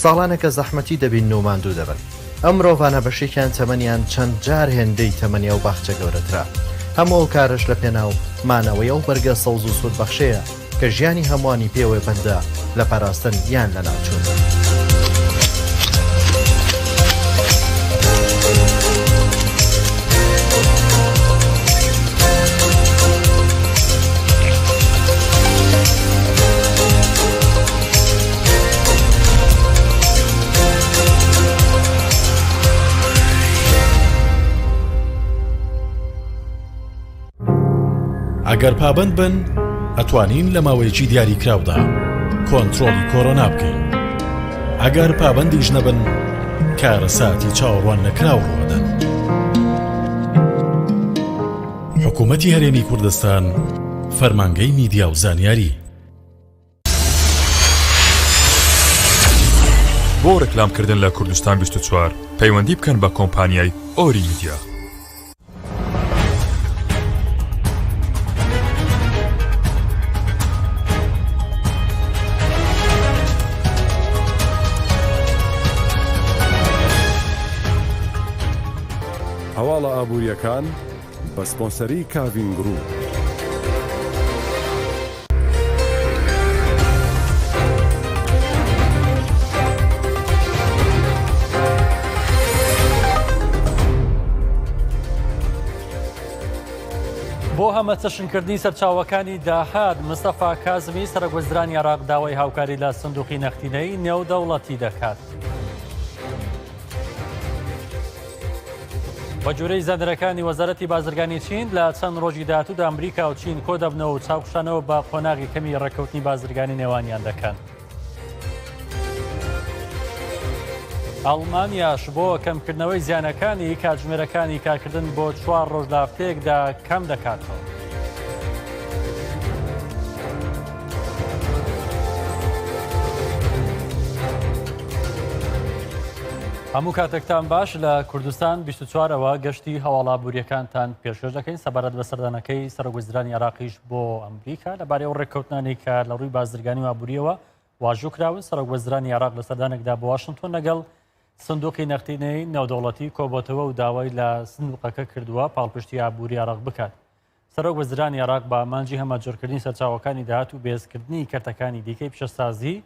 ساڵانێکە زەحمەتی دەبین و ماندوو دەبن. ئەم مرۆڤانە بەشێکیان تەمەنیان چەند جار هێندەی تەمەنی ئەو باخچە گەورەترە. هەموو ئەو کارش لە پێناو مانەوەی ئەو بەرگە سەوز و سوودبەخشەیە کە ژیانی هەمووانی پێوەی بەندە لە پاراستن یان لە ناوچوون. ئەگەر پابەند بن، ئەتوانین لە ماوەیەکی دیاریکراودا کۆنترۆلی کۆرۆنا بکەین. ئەگەر پابەندیش نەبن، کارەساتی چاوەڕوان نەکراو ڕووەدەن. حکوومەتی هەرێمی کوردستان، فەرمانگەی میدیا و زانیاری. بۆ ڕێکلامکردن لە کوردستان بیست و چوار، پەیوەندی بکەن بە کۆمپانیای ئۆری میدیا. هەواڵە ئابووریەکان بە سپۆنسەری کاڤین گروپ. بۆ هەمە چەشنکردنی سەرچاوەکانی داهات، مستەفا کازمی، سەرۆک وەزیرانی عێراق، داوای هاوکاری لە سندوقی نەختینەی نێودەوڵەتی دەکات. بە گوێرەی زانیارییەکانی وەزارەتی بازرگانی چین، لە چەند ڕۆژی داهاتوودا ئەمریکا و چین کۆدەبنەوە و چاوخشانەوە بە قۆناغی کەمی ڕێککەوتنی بازرگانی نێوانیان دەکەن. ئەڵمانیاش بۆ کەمکردنەوەی زیانەکانی کاتژمێرەکانی کارکردن بۆ چوار ڕۆژ لە هەفتەیەکدا کەم دەکاتەوە. هەموو کاتێکتان باش. لە کوردستان بیست و چوارەوە گەشتی هەواڵە ئابووریەکانتان پێشکەش دەکەین. سەبارەت بە سەردانەکەی سەرۆک وەزیرانی عێراقیش بۆ ئەمریکا، لەبارەی ئەو ڕێککەوتنانەی کە لە ڕووی بازرگانی و ئابووریەوە واژوو کراون، سەرۆک وەزیرانی عێراق لە سەردانێکدا بۆ واشنگتۆن لەگەڵ سندوقی نەختینەی نێودەوڵەتی کۆبۆتەوە و داوای لە سندوقەکە کردووە پاڵپشتی ئابووری عێراق بکات. سەرۆک وەزیرانی عێراق بە ئامانجی هەمەجۆرکردنی سەرچاوەکانی داهات و بێهێزکردنی کەرتەکانی دیکەی پیشەسازی،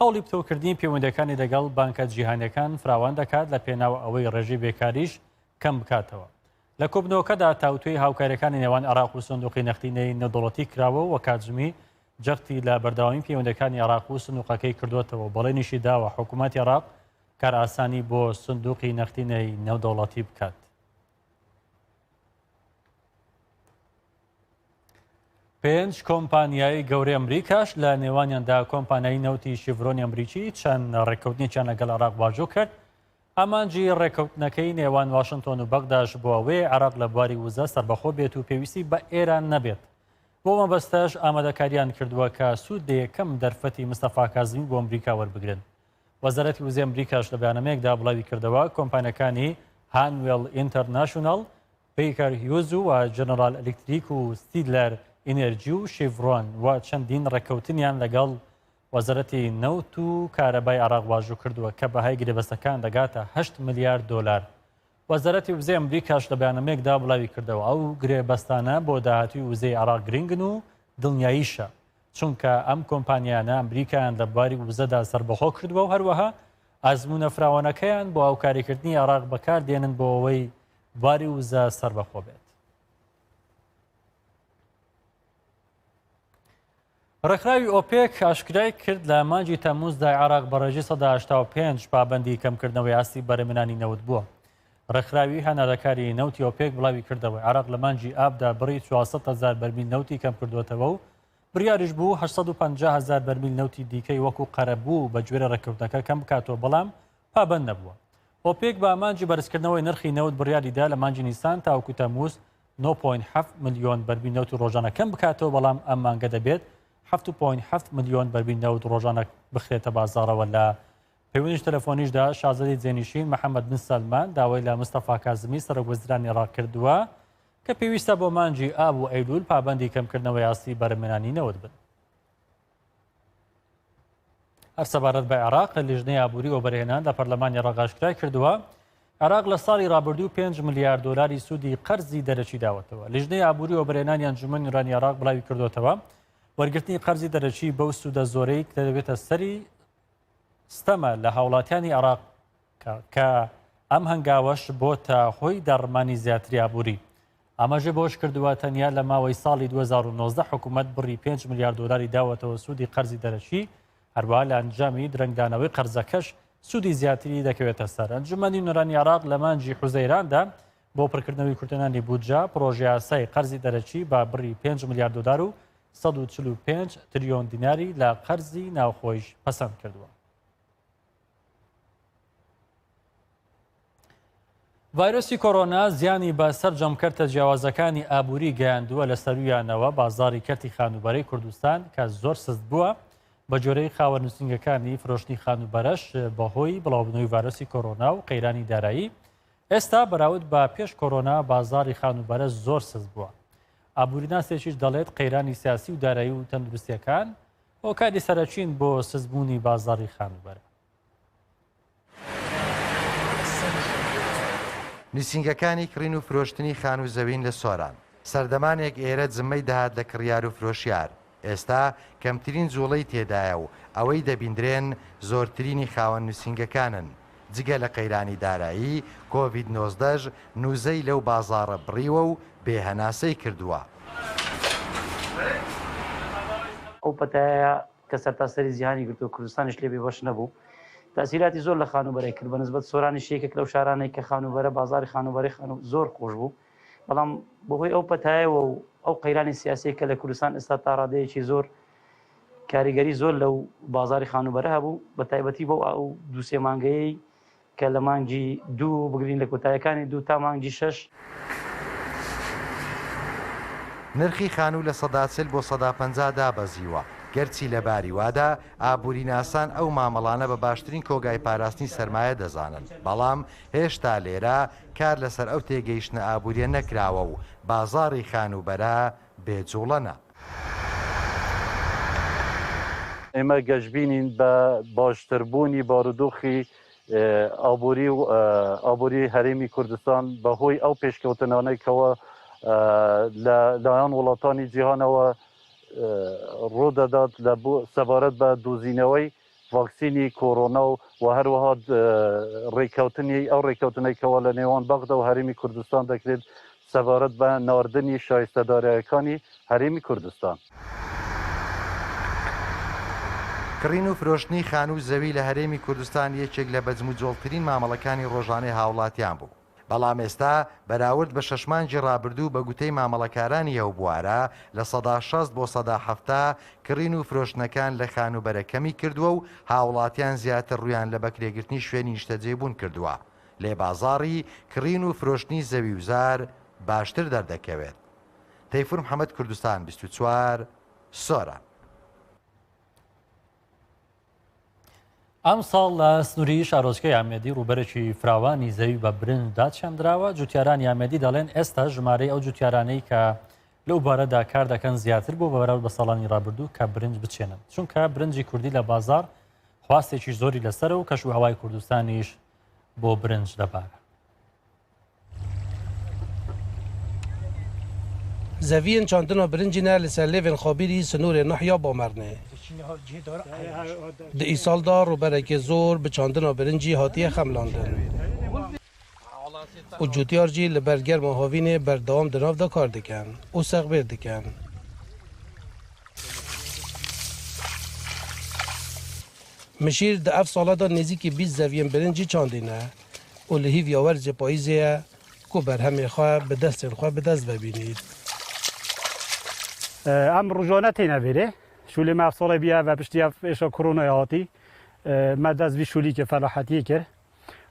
هەوڵی پتەوکردنی پەیوەندیەکانی لەگەڵ بانکە جیهانیەکان فراوان دەکات، لە پێناو ئەوەی ڕێژەی بێکاریش کەم بکاتەوە. لە کۆبنەوەکەدا تاوتوێی هاوکاریەکانی نێوان عێراق و سندوقی نەختینەی نێودەوڵەتی کراوە و کاتژمی جەختی لە بەردەوامی پەیوەندیەکانی عێراق و سندوقەکەی کردووەتەوە و بەڵێنیشی داوە حکوومەتی عێراق کارئاسانی بۆ سندوقی نەختینەی نێودەوڵەتی بکات. پێنج کۆمپانیای گەورەی ئەمریکاش، لە نێوانیاندا کۆمپانیای نەوتی شیڤرۆنی ئەمریکی، چەند ڕێککەوتنێکیان لەگەڵ عێراق واژوو کرد. ئامانجی ڕێککەوتنەکەی نێوان واشنتۆن و بەغداش بۆ ئەوەیە عێراق لە بواری وزە سەربەخۆ بێت و پێویستی بە ئێران نەبێت. بۆ مەبەستەش ئامادەکاریان کردووە کە سوود لە یەکەم دەرفەتی مستەفا کازمی بۆ ئەمریکا وەربگرن. وەزارەتی وزەی ئەمریکاش لە بەیاننامەیەکدا بڵاوی کردەوە، کۆمپانیەکانی هانوێڵ ئینتەرناشوناڵ، بەیکەر هیوز و جەنەرال ئەلکتریک و ستیلەر ئینێرجی و شیڤرۆن و چەندین ڕێککەوتنیان لەگەڵ وەزارەتی نەوت و کارەبای عێراق واژوو کردووە کە بەهای گرێبەستەکان دەگاتە هەشت ملیار دۆلار. وەزارەتی وزەی ئەمریکاش لە بەیاننامەیەکدا بڵاوی کردەوە، ئەو گرێبەستانە بۆ داهاتووی وزەی عێراق گرنگن و دڵنیاییشە، چونکە ئەم کۆمپانیانە ئەمریکایان لە بواری وزەدا سەربەخۆ کردووە و هەروەها ئەزموونە فراوانەکەیان بۆ هاوکاریکردنی عێراق بەکار دێنن بۆ ئەوەی باری وزە سەربەخۆ بێت. ڕێکخراوی ئۆپێک ئاشکرای کرد، لە مانگی تەمموزدا عێراق بە ڕێژەی سەدا هەشتا و پێنج پابەندی کەمکردنەوەی ئاستی بەرهەمێنانی نەوت بووە. ڕێکخراوی هەناردەکاری نەوتی ئۆپێک بڵاوی کردەوە، عێراق لە مانگی ئابدا بڕی چوار سەد هەزار بەرمیل نەوتی کەم کردووەتەوە و بڕیاریش بوو هەشت سەد و پەنجا هەزار بەرمیل نەوتی دیکەی وەکو قەرەبوو بە گوێرە ڕێککەوتنەکە کەم بکاتەوە، بەڵام پابەند نەبووە. ئۆپێک بە ئامانجی بەرزکردنەوەی نرخی نەوت بڕیاری دا لە مانگی نیسان تاوەکو تەمووز نۆ پۆینت هەفت ملیۆن بەرمیل نەوتی ڕۆژانە کەم بکاتەوە، بەڵام ئەم مانگە دەبێت هەفت پۆینت هەفت ملیۆن بەرمیل نەوت ڕۆژانە بخرێتە بازاڕەوە. لە پەیوەندیش تەلەفۆنیشدا شازەدەی جێنشین محەممەد بن سەلمان داوای لە مستەفا کازمی سەرۆک وەزیرانی عێراق کردووە کە پێویستە بۆ مانگی ئاب و ئەیلول پابەندی کەمکردنەوەی ئاستی بەرهەمێنانی نەوت بن. هەر سەبارەت بە عێراق، لیژنەی ئابووری و بەرهێنان لە پەرلەمانی عێراق ئاشکرای کردووە، عێراق لە ساڵی ڕابردوو پێنج ملیار دۆلاری سوودی قەرزی دەرەکی داوەتەوە. لیژنەی ئابووری و بەرهێنانی ئەنجومەنی نوێنەرانی عێراق بڵاوی کردوتەوە، وەرگرتنی قەرزی دەرەکی بەو سوودە زۆرەی کە دەبێتە سەری ستەمە لە هاوڵاتیانی عێراق کە، کە ئەم هەنگاوەش بۆتە هۆی داڕمانی زیاتری ئابووری. ئاماژە بەوەش کردووە، تەنیا لە ماوەی ساڵی دوو هەزار و نۆزدە حکوومەت بڕی پێنج ملیار دۆلاری داوەتەوە سوودی قەرزی دەرەکی، هەروەها لە ئەنجامی درەنگدانەوەی قەرزەکەش سوودی زیاتری دەکەوێتە سەر. ئەنجومەنی نوێنەرانی عێراق لە مانگی حوزەیراندا بۆ پڕکردنەوەی کورتەنانی بودجە، پرۆژە یاسای قەرزی دەرەکی بە بڕی پێنج ملیار دۆلار و سەد و چل و پێنج تریۆن دیناری لە قەرزی ناوخۆیش پەسەند کردووە. ڤایرۆسی کۆرۆنا زیانی بە سەرجەم کەرتە جیاوازەکانی ئابووری گەیاندووە، لە سەرویانەوە بازاڕی کەرتی خانوبەرەی کوردستان کە زۆر سست بووە، بە جۆرەی خاوەن نووسینگەکانی فرۆشتنی خانوبەرەش بەهۆی بڵاوبوونەوەی ڤایرۆسی کۆرۆنا و قەیرانی دارایی، ئێستا بەراورد بە پێش کۆرۆنا بازاڕی خانوبەرە زۆر سست بووە. ئابووریناسێکیش دەڵێت قەیرانی سیاسی و دارایی و تەندروستیەکان هۆکاری سەرەکین بۆ سستبوونی بازاڕی خانوبەرە. نووسینگەکانی کڕین و فرۆشتنی خان و زەوین لە سۆران. سەردەمانێک ئێرە جممەی دەهات لە کڕیار و فرۆشیار. ئێستا کەمترین جوڵەی تێدایە و ئەوەی دەبیندرێن زۆرترینی خاوەن نووسینگەکانن. جگە لە قەیرانی دارایی، کۆڤید نۆزدەش نوزەی لەو بازاڕە بڕیوە و بێهەناسەی کردووە. ئەو پەتایە کە سەرتاسەری جیهانی گرتووە، کوردستانیش لێ بێبەش نەبوو. تەسیراتی زۆر لە خانوبەرەی کرد، بە نسبەت سۆرانیش یەکێک لەو شارانەی کە خانوبەرە، بازاری خانوبەرەی خانو-، زۆر خۆش بوو. بەڵام بەهۆی ئەو پەتایەوە و ئەو قەیرانی سیاسیە کە لە کوردستان ئێستا تا ڕادەیەکی زۆر کاریگەری زۆر لەو بازاری خانوبەرە هەبوو، بە تایبەتی بەو ئەو دوو سێ مانگەیەی کە لە مانگی دوو بگرین، لە کۆتایەکانی دوو تا مانگی شەش. نرخی خانوو لە سەدا چل بۆ سەدا پەنجا دابەزیوە. گەرچی لە باری وادا، ئابووریناسان ئەو مامەڵانە بە باشترین کۆگای پاراستنی سەرمایە دەزانن، بەڵام هێشتا لێرە کار لەسەر ئەو تێگەیشتنە ئابووریە نەکراوە و بازاڕی خانوبەرە بێجوڵەنە. ئێمە گەشبینین بە باشتربوونی بارودۆخی ئابووری و، ئە، ئابووری هەرێمی کوردستان بە هۆی ئەو پێشکەوتنانەی کەوا، ئە، لە لایەن وڵاتانی جیهانەوە، ئە، ڕوودەدات لە بۆ سەبارەت بە دۆزینەوەی ڤاکسینی کۆرۆنا و، و هەروەها، ئە، ڕێککەوتنی، ئەو ڕێککەوتنەی کەوا لە نێوان بەغدا و هەرێمی کوردستان دەکرێت سەبارەت بە ناردنی شایستەدارەکانی هەرێمی کوردستان. کڕین و فرۆشتنی خانوو زەوی لە هەرێمی کوردستان یەکێک لە بەجم و جۆڵترین مامەڵەکانی ڕۆژانەی هاوڵاتیان بوو. بەڵام ئێستا بەراورد بە شەش مانگی ڕابردوو، بە گوتەی مامەڵەکارانی ئەو بوارە، لە سەدا شەست بۆ سەدا حەفتا کڕین و فرۆشتنەکان لە خانوو بەرەکەمی کردووە و هاوڵاتیان زیاتر ڕوویان لە بەکرێگرتنی شوێنی نیشتەجێبوون کردووە. لێ بازاڕی کڕین و فرۆشتنی زەوی و زار باشتر دەردەکەوێت. تەیفور محەممەد، کوردستان بیست و چوار، سۆران. ئەم ساڵ لە سنووری شارۆچکەی ئامێدی ڕووبەرێکی فراوانی زەوی بە برنج داچەندراوە. جوتیارانی ئامێدی دەڵێن ئێستا ژمارەی ئەو جوتیارانەی کە لەو بارەدا کار دەکەن زیاتر بوو بە بەراورد بە ساڵانی ڕابردوو کە برنج بچێنن، چونکە برنجی کوردی لە بازار خواستێکی زۆری لەسەرە و کەش و هەوای کوردستانیش بۆ برنج لەبارە. Zeviyên çandina birincî ne li ser lêvên Xabîrî sînorê Nahya Bamer ne. Di îsal de rûberekê zor bi çandina birincî hatiye xemlandin. û cotiyar jî li ber germa havînê berdewam di nav de kar dikin û sexbêr dikin. Mişîr di ev sala de nêzîkî bîst zeviyên birincî çandîne û li hîviya werzê payîzê ye ku berhemê xwe bi destên xwe bi dest ve bînît. Em rojane têne vêrê. Şûlê me ev salê bîye ve piştî ev êşa koronayê hatî. Me dest vî şûlîkê felahetiyê kir.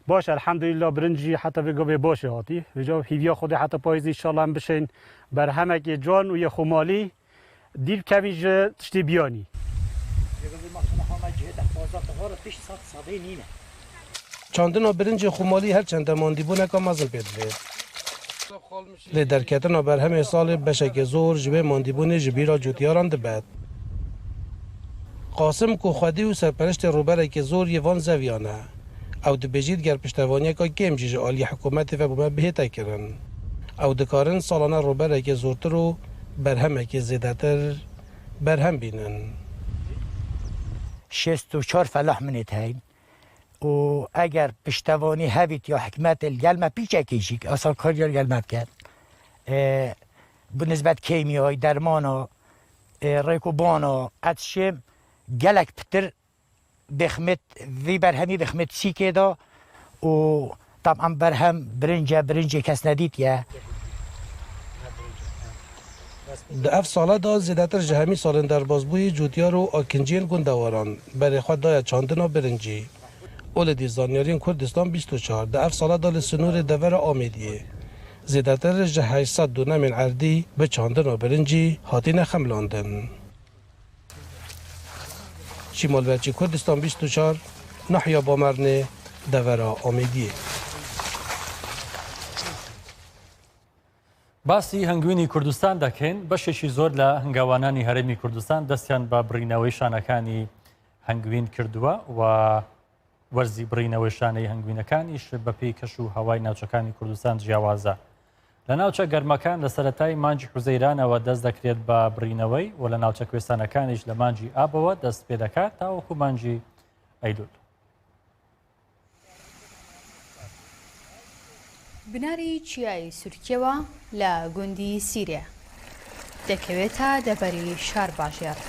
Baş, elhamdülillah, birincî heta vê gavê baş ê hatî. Vêca hîviya Xwedê heta payîzê înşallah em bişên berhemekê can û yê xwemalî dîr bikevîn ji tiştê biyanî. Çandina birincê xwemalî her çende mandîbûneka mezin pê divê. Lê derketina berhemê salê beşeke zor ji vê mandîbûnê ji bîra cotiyaran dibet. Qasim ku xwedî û serperiştê rûberekê zor yê van zeviyan e. Ew dibêjît ger piştevaniyeka kêm jî ji aliyê hikûmetê ve bo me bihête kirin, ew dikarin salane rûberekê zortir û berhemekê zêdetir berhem bînin. Şêst û çar felah minêt heyn. û eger piştevanî hevît ya hikmetê li gel me pîçekî jî, asankariya li gel me bikin. Ê, bi nisbet kêmiyayî, dermana, ê, rêk û bana, ez şêm gelek pitir bêxmêt, vî berhemî bêxmêt sîkê da û tam em berhem birince, birincê kes nedîtiye. Di ev sala de zêdetir ji hemî salên derbasbûyî cotiyar û akinciyên gundewaran berê xwe daye çandina birincî. Û li dî zanyariyên Kurdistan bîst û çar di ev sala de li sînorê devera Amêdiyê zêdetir ji heşt sed dûnemên erdî bi çandina birincî hatine xemilandin. Şîmal Belçî, Kurdistan bîst û çar, nahiya Bamernê, devera Amêdiyê. باسی هەنگوینی کوردستان دەکەین. بەشێکی زۆر لە هەنگاوانانی هەرێمی کوردستان دەستیان بە بڕینەوەی شانەکانی هەنگوین کردووە و وەرزی بڕینەوەی شانەی هەنگوینەکانیش بە پێی کەش و هەوای ناوچەکانی کوردستان جیاوازە. لە ناوچە گەرمەکان لە سەرەتای مانگی حوزەیرانەوە دەست دەکرێت بە بڕینەوەی و لە ناوچە کوێستانەکانیش لە مانگی ئابەوە دەست پێ دەکات تاوەکو مانگی ئەیلول. بناری چیای سورکیەوە لە گوندی سیرێ دەکەوێتە دەڤەری شارباژێڕ.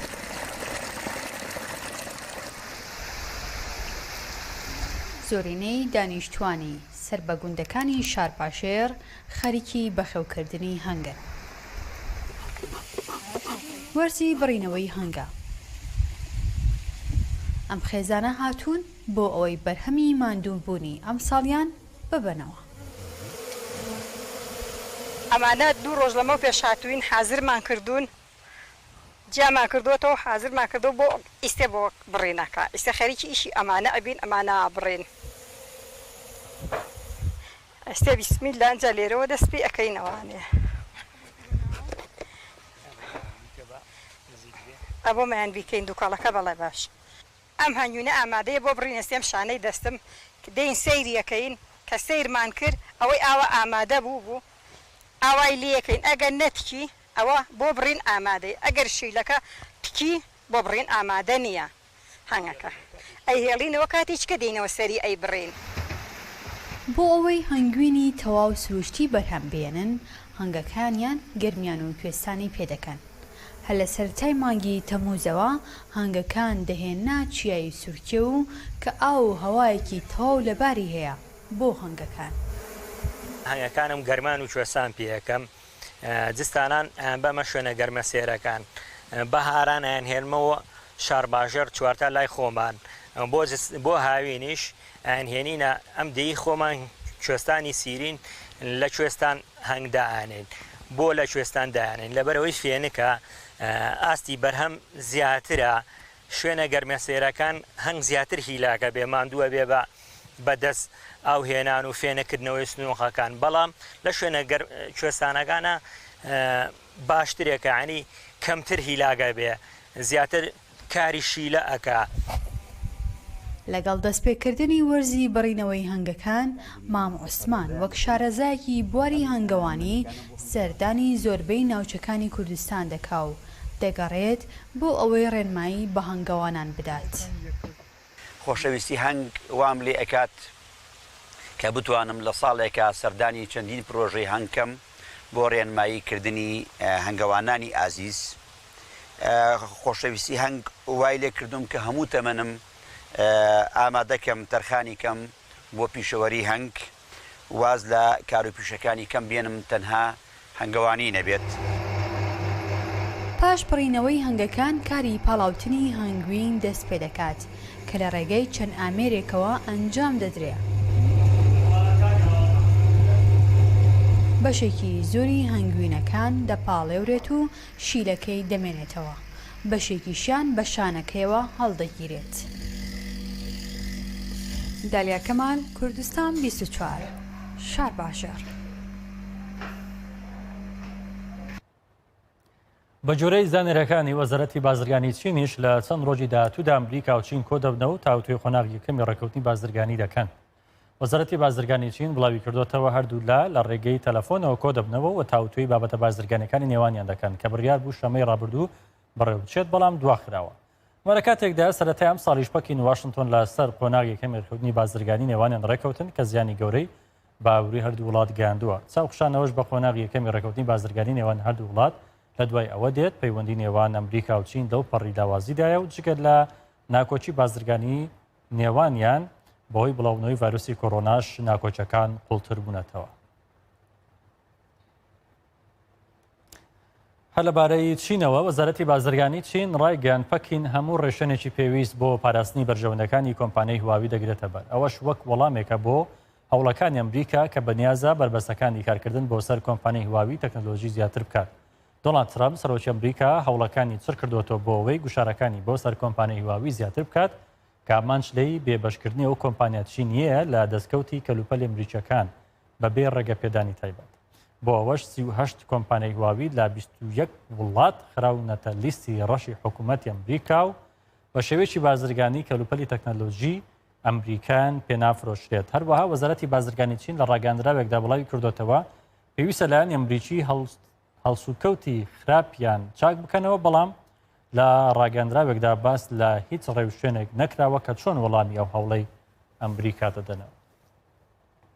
زۆرینەی دانیشتوانی سەر بە گوندەکانی شارباژێڕ خەریکی بەخێوکردنی هەنگن. وەرزی بڕینەوەی هەنگە. ئەم خێزانە هاتوون بۆ ئەوەی بەرهەمی ماندووبوونی ئەم ساڵیان ببەنەوە. ئەمانە دوو ڕۆژ لەمەو پێش هاتووین، حازرمان کردوون، جیامان کردووەتەوە، حازرمان کردو بۆ ئیسێ، بۆ بڕینەکە. ئیسێ خەریکی ئیشی ئەمانە ئەبین، ئەمانە بڕین. ئیسێ بسم اللە، ئەنجا لێرەوە دەست پێ ئەکەینەوانێ. ئەبۆ مەیان بیکەین دووکاڵەکە، بەڵێ باش. ئەم هەنگوینە ئامادەیە بۆ بڕینە سێم شانەی دەستم، دێین سەیریەکەین، کە سەیرمان کرد ئەوەی ئاوا ئامادە بوو بوو، ئاوای لێەکەین، ئەگەر نەتکی ئەوە بۆ بڕین ئامادەی، ئەگەر شیلەکە تکی بۆ بڕین ئامادە نییە. هەنگەکە ئەی هێڵینەوە کاتێککە دێنەوە سەری ئەی بڕین. بۆ ئەوەی هەنگوینی تەواو سروشتی بەرهەم بێنن، هەنگەکانیان گەرمیان و کوێستانی پێدەکەن. هەر لە سەرەتای مانگی تەمووزەوە هەنگەکان دەهێنە چیای سورکێ و کە ئاو و هەوایەکی تەواو لەباری هەیە بۆ هەنگەکان. هەنگەکانم گەرمان و کوێستان پێ یەکەم. ئە، جستانان، ئە، بەمە شوێنە گەرمە سێرەکان. ئە، بەهاران ئەیان هێنمەوە شارباژێر چوارتا لای خۆمان. ئە، بۆ جس-، بۆ هاوینیش ئەیان هێنینە ئەم دێی خۆمان کوێستانی سیرین لە کوێستان هەنگ دائانێن. بۆ لە کوێستان دایانێن؟ لەبەرەوەی فێنکە، ئە، ئاستی بەرهەم زیاترە. شوێنە گەرمە سێرەکان هەنگ زیاتر هیلاکە بێ، ماندووە بێ بە، بە دەست ئاو هێنان و فێنەکردنەوەی سنووقەکان. بەڵام لە شوێنە گەر-، کوێستانەکانە، ئە، باشترێکە، یعنی کەمتر هیلاگە بێ، زیاتر کاری شیلە ئەکا. لەگەڵ دەستپێکردنی وەرزی بڕینەوەی هەنگەکان، مام عوسمان وەک شارەزایەکی بواری هەنگەوانی سەردانی زۆربەی ناوچەکانی کوردستان دەکا و دەگەڕێت بۆ ئەوەی ڕێنمایی بە هەنگەوانان بدات. خۆشەویستی هەنگ وام لێ ئەکات کە بتوانم لە ساڵێکە سەردانی چەندین پرۆژەی هەنگ کەم بۆ ڕێنمایی کردنی، ئە، هەنگەوانانی ئازیز. ئە، خۆشەویستی هەنگ وای لێ کردوم کە هەموو تەمەنم، ئە، ئامادە کەم، تەرخانی کەم بۆ پیشەوەری هەنگ، واز لە کار و پیشەکانی کەم بێنم، تەنها هەنگەوانی نەبێت. پاش پڕینەوەی هەنگەکان، کاری پاڵاوتنی هەنگوین دەست پێ دەکات، کە لە ڕێگەی چەند ئامێرێکەوە ئەنجام دەدرێ. بەشێکی زۆری هەنگوینەکان دەپاڵێورێت و شیلەکەی دەمێنێتەوە، بەشێکیشیان بە شانەکەیەوە هەڵدەگیرێت. دالیا کەمال، کوردستان بیست و چوار، شار باشەر. بە جۆرەی زانیاریەکانی وەزارەتی بازرگانی چینیش، لە چەند ڕۆژی داهاتوودا ئەمریکا و چین کۆدەبنەوە و تاوتوێ قۆناغی یەکەمی ڕێکەوتنی بازرگانی دەکەن. وەزارەتی بازرگانی چین بڵاوی کردوتەوە، هەردوو لا لە ڕێگەی تەلەفۆنەوە کۆدەبنەوە و تاوتوێی بابەتە بازرگانیەکانی نێوانیان دەکەن، کە بڕیار بوو شەمەی ڕابردوو بەڕێوە بچێت، بەڵام دواخراوە. لە کاتێکدا سەرەتای ئەم ساڵیش پەکین و واشنتۆن لە سەر قۆناغی یەکەمی ڕێکەوتنی بازرگانی نێوانیان ڕێکەوتن، کە زیانی گەورەی بە ئابووری هەردوو وڵات گەیاندووە. چاوخشانەوەش بە قۆناغی یەکەمی ڕێکەوتنی بازرگانی نێوان هەردوو وڵات لە دوای ئەوە دێت، پەیوەندی نێوان ئەمریکا و چین لەو پەڕی لاوازیدایە و جگە لە ناکۆکی بازرگانی نێوانیان، بەهۆی بڵاوبوونەوەی ڤایرۆسی کۆرۆناش ناکۆکیەکان قوڵتر بوونەتەوە. هەر لەبارەی چینەوە، وەزارەتی بازرگانی چین ڕایگەیاند، پەکین هەموو ڕێشێنێکی پێویست بۆ پاراستنی بەرژەوەندەکانی کۆمپانیای هواوی دەگرێتە بەر. ئەوەش وەک وەڵامێکە بۆ هەوڵەکانی ئەمریکا کە بەنیازە بەربەستەکانی کارکردن بۆ سەر کۆمپانیای هواوی تەکنەلۆژی زیاتر بکات. دۆناڵد ترەمپ، سەرۆکی ئەمریکا، هەوڵەکانی چڕ کردووەتەوە بۆ ئەوەی گوشارەکانی بۆ سەر کۆمپانیای هواوی زیاتر بکات، کە ئامانج لێی بێبەشکردنی ئەو کۆمپانیا چینیەیە لە دەستکەوتی کەلوپەلی ئەمریکیەکان بەبێ ڕێگەپێدانی تایبەت. بۆ ئەوەش سی و هەشت کۆمپانیای هواوی لە بیست و یەک وڵات خراونەتە لیستی ڕەشی حکوومەتی ئەمریکا و بە شێوەیەکی بازرگانی کەلوپەلی تەکنەلۆژی ئەمریکان پێنافرۆشرێت. هەروەها وەزارەتی بازرگانی چین لە ڕاگەاندراوێکدا بڵاوی کردوتەوە، پێویستە لایەنی ئەمریکی هەڵ هەڵسوکەوتی خراپیان چاک بکەنەوە، بەڵام لە ڕاگەاندراوێکدا باس لە هیچ ڕێوشوێنێک نەکراوە کە چۆن وەڵامی ئەو هەوڵەی ئەمریکا دەدەنەوە.